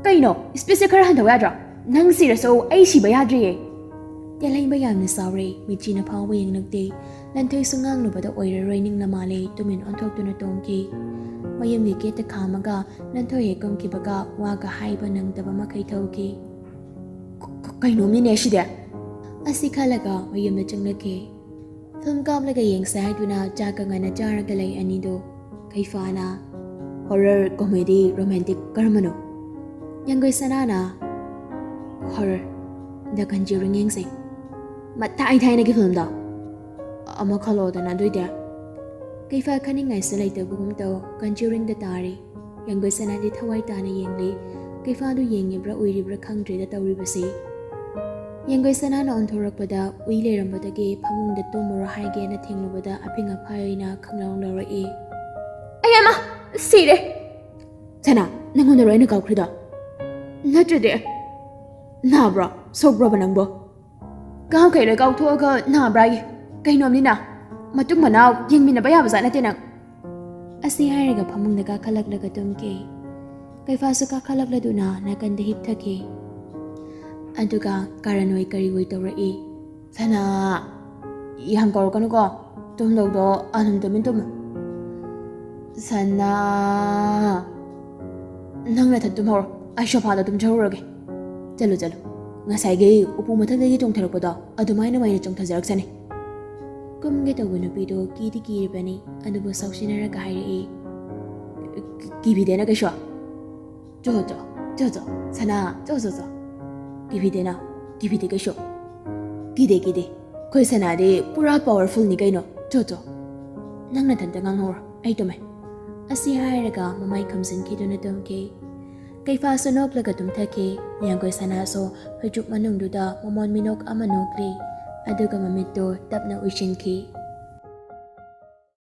"ꯀꯩꯅꯣ? ꯏꯁꯄꯤꯠꯁꯦ ꯈꯔ ꯍꯟꯊꯧ ꯌꯥꯗ꯭ꯔꯣ? ꯅꯪ ꯁꯤꯔꯁꯨ ꯑꯩ ꯁꯤꯕ ꯌꯥꯗ꯭ꯔꯤꯌꯦ꯫" ꯇꯦꯂꯩꯃ ꯌꯥꯝꯅ ꯁꯥꯎꯔꯦ, ꯃꯤꯠꯆꯤꯅ ꯐꯥꯎꯕ ꯌꯦꯡꯂꯛꯇꯦ꯫ ꯂꯟꯊꯣꯏꯁꯨ ꯉꯥꯡꯂꯨꯕꯗ ꯑꯣꯏꯔꯔꯣꯏ ꯅꯤꯡꯅ ꯃꯥꯜꯂꯦ, ꯇꯨꯃꯤꯟ ꯑꯣꯟꯊꯣꯛꯇꯨꯅ ꯇꯣꯡꯈꯤ꯫ ꯃꯌꯨꯝꯒꯤ ꯒꯦꯠꯇ ꯈꯥꯝꯃꯒ ꯂꯟꯊꯣꯏ ꯍꯦꯛ ꯀꯨꯝꯈꯤꯕꯒ ꯋꯥꯒ ꯍꯥꯏꯕ ꯅꯪꯗꯕ ꯃꯈꯩ ꯊꯣꯛꯈꯤ꯫ "ꯀ-, ꯀ-, ꯀꯩꯅꯣꯝꯅꯤꯅꯦ ꯁꯤꯗꯤ?" ꯑꯁꯤ ꯈꯜꯂꯒ ꯃꯌꯨꯝꯗ ꯆꯪꯂꯛꯈꯤ꯫ ꯐꯤꯂꯝ ꯀꯥꯞꯂꯒ ꯌꯦꯡꯁꯦ ꯍꯥꯏꯗꯨꯅ ꯆꯥꯛꯀ ꯉꯟꯅ ꯆꯥꯔꯒ ꯂꯩ ꯑꯅꯤꯗꯣ꯫ ꯀꯩꯐꯥꯅ, "ꯍꯣꯔꯔ, ꯀꯣꯃꯦꯗꯤ, ꯔꯣꯃꯥꯟꯇꯤꯛ ꯀꯔꯝꯕꯅꯣ?" ꯌꯥꯡꯒꯣꯏ ꯁꯅꯥꯅ, "ꯍꯣꯔꯔ, ꯗ ꯀꯟꯖ꯭ꯌꯨꯔꯤꯡ ꯌꯦꯡꯁꯦ꯫ ꯃꯊꯥꯏ ꯊꯥꯏꯅꯒꯤ ꯐꯤꯂꯝꯗꯣ꯫ ꯑꯃ ꯈꯜꯂꯛꯑꯣꯗꯅ ꯑꯗꯨꯏꯗꯤ꯫" ꯀꯩꯐꯥ ꯈꯟꯅꯤꯡꯉꯥꯏꯁꯨ ꯂꯩꯇꯕꯒꯨꯝ ꯇꯧ ꯀꯟꯖ꯭ꯌꯨꯔꯤꯡꯗ ꯇꯥꯔꯦ꯫ ꯌꯥꯡꯒꯣꯏ ꯁꯅꯥꯗꯤ ꯊꯋꯥꯏ ꯇꯥꯅ ꯌꯦꯡꯂꯤ꯫ ꯀꯩꯐꯥꯗꯨ ꯌꯦꯡꯉꯤꯕ꯭ꯔꯥ ꯎꯏꯔꯤꯕ꯭ꯔꯥ ꯈꯪꯗ꯭ꯔꯦꯗ ꯇꯧꯔꯤꯕꯁꯤ꯫ ꯌꯥꯡꯒꯣꯏ ꯁꯅꯥꯅ ꯑꯣꯟꯊꯣꯔꯛꯄꯗ ꯎꯏ ꯂꯩꯔꯝꯕꯗꯒꯤ ꯐꯃꯨꯡꯗ ꯇꯨꯝꯃꯨꯔꯣ ꯍꯥꯏꯒꯦꯅ ꯊꯦꯡꯂꯨꯕꯗ ꯑꯐꯤꯡ ꯑꯐꯥꯏ ꯑꯣꯏꯅ ꯈꯪꯂꯥꯎ ꯂꯥꯎꯔꯛꯏ꯫ "ꯑꯩ ꯑꯃ ꯁꯤꯔꯦ!" "ꯁꯅꯥ, ꯅꯪꯉꯣꯟꯗꯔꯣ ꯑꯩꯅ ꯀꯥꯎꯈ꯭ꯔꯤꯗꯣ? ꯅꯠꯇ꯭ꯔꯗꯤ?" ꯅꯥꯕ꯭ꯔꯣ? ꯁꯣꯛꯄ꯭ꯔꯣꯕ ꯅꯪꯕꯣ? ꯀꯥꯎꯈꯩ ꯂꯣꯏ ꯀꯥꯎꯊꯣꯛꯑꯒ ꯅꯥꯕ꯭ꯔꯥꯌꯦ? ꯀꯩꯅꯣꯝꯅꯤꯅ, ꯃꯇꯨꯡ ꯃꯅꯥꯎ ꯌꯦꯡꯃꯤꯟꯅꯕ ꯌꯥꯕ ꯖꯥꯠ ꯅꯠꯇꯦ ꯅꯪ꯫ ꯑꯁꯤ ꯍꯥꯏꯔꯒ ꯐꯃꯨꯡꯗ ꯀꯥꯈꯠꯂꯛꯂꯒ ꯇꯨꯝꯈꯤ꯫ ꯀꯩꯐꯥꯁꯨ ꯀꯥꯈꯠꯂꯛꯂꯗꯨꯅ ꯅꯥꯀꯟꯗ ꯍꯤꯞꯊꯈꯤ꯫ ꯑꯗꯨꯒ ꯀꯥꯔꯟ ꯑꯣꯏ ꯀꯔꯤ ꯑꯣꯏ ꯇꯧꯔꯛꯏ꯫ "ꯁꯅꯥ, ꯌꯥꯝ ꯀꯧꯔꯛꯀꯅꯨꯀꯣ꯫ ꯇꯨꯝꯗꯧꯗꯣ ꯑꯗꯨꯝ ꯇꯨꯃꯤꯟ ꯇꯨꯝꯃꯨ꯫ ꯁꯅꯥ, ꯅꯪ ꯅꯊꯟ ꯇꯨꯝꯍꯧꯔꯣ, ꯑꯩ ꯁꯣꯐꯥꯗ ꯇꯨꯝꯖꯍꯧꯔꯒꯦ꯫ ꯆꯠꯂꯨ, ꯆꯠꯂꯨ꯫ ꯉꯁꯥꯏꯒꯤ ꯎꯄꯨ ꯃꯊꯛꯇꯒꯤ ꯆꯣꯡꯊꯔꯛꯄꯗꯣ ꯑꯗꯨꯃꯥꯏꯅ ꯑꯣꯏꯅ ꯆꯣꯡꯊꯖꯔꯛꯁꯅꯤ꯫" ꯀꯨꯝꯒꯦ ꯇꯧꯕ ꯅꯨꯄꯤꯗꯣ ꯀꯤꯗꯤ ꯀꯤꯔꯤꯕꯅꯤ, ꯑꯗꯨꯕꯨ ꯁꯥꯎꯁꯤꯟꯅꯔꯒ ꯍꯥꯏꯔꯛꯏ, "ꯀꯤ-, ꯀꯤꯕꯤꯗꯦꯅ ꯀꯩꯁꯨ꯫ ꯆꯣ, ꯆꯣ, ꯆꯣ, ꯆꯣ, ꯁꯅꯥ, ꯆꯣ, ꯆꯣ, ꯆꯣ꯫ ꯀꯤꯕꯤꯗꯦꯅ, ꯀꯤꯕꯤꯗꯦ ꯀꯩꯁꯨ꯫ ꯀꯤꯗꯦ, ꯀꯤꯗꯦ꯫ ꯑꯩꯈꯣꯏ ꯁꯅꯥꯗꯤ ꯄꯨꯔꯥ powerfulꯅꯤ ꯀꯩꯅꯣ꯫ ꯆꯣ, ꯆꯣ꯫ ꯅꯪ ꯅꯊꯟꯇ ꯉꯥꯡꯍꯧꯔꯣ, ꯑꯩ ꯇꯨꯝꯃꯦ꯫" ꯑꯁꯤ ꯍꯥꯏꯔꯒ ꯃꯃꯥꯏ ꯈꯨꯝꯖꯤꯟꯈꯤꯗꯨꯅ ꯇꯨꯝꯈꯤ꯫ ꯀꯩꯐꯥꯁꯨ ꯅꯣꯛꯂꯒ ꯇꯨꯝꯊꯈꯤ꯫ ꯌꯥꯡꯒꯣꯏ ꯁꯅꯥꯁꯨ ꯐꯩꯖꯨꯞ ꯃꯅꯨꯡꯗꯨꯗ ꯃꯃꯣꯟ ꯃꯤꯅꯣꯛ ꯑꯃ ꯅꯣꯛꯂꯤ꯫ ꯑꯗꯨꯒ ꯃꯃꯤꯠꯇꯨ ꯇꯞꯅ ꯎꯏꯁꯤꯟꯈꯤ꯫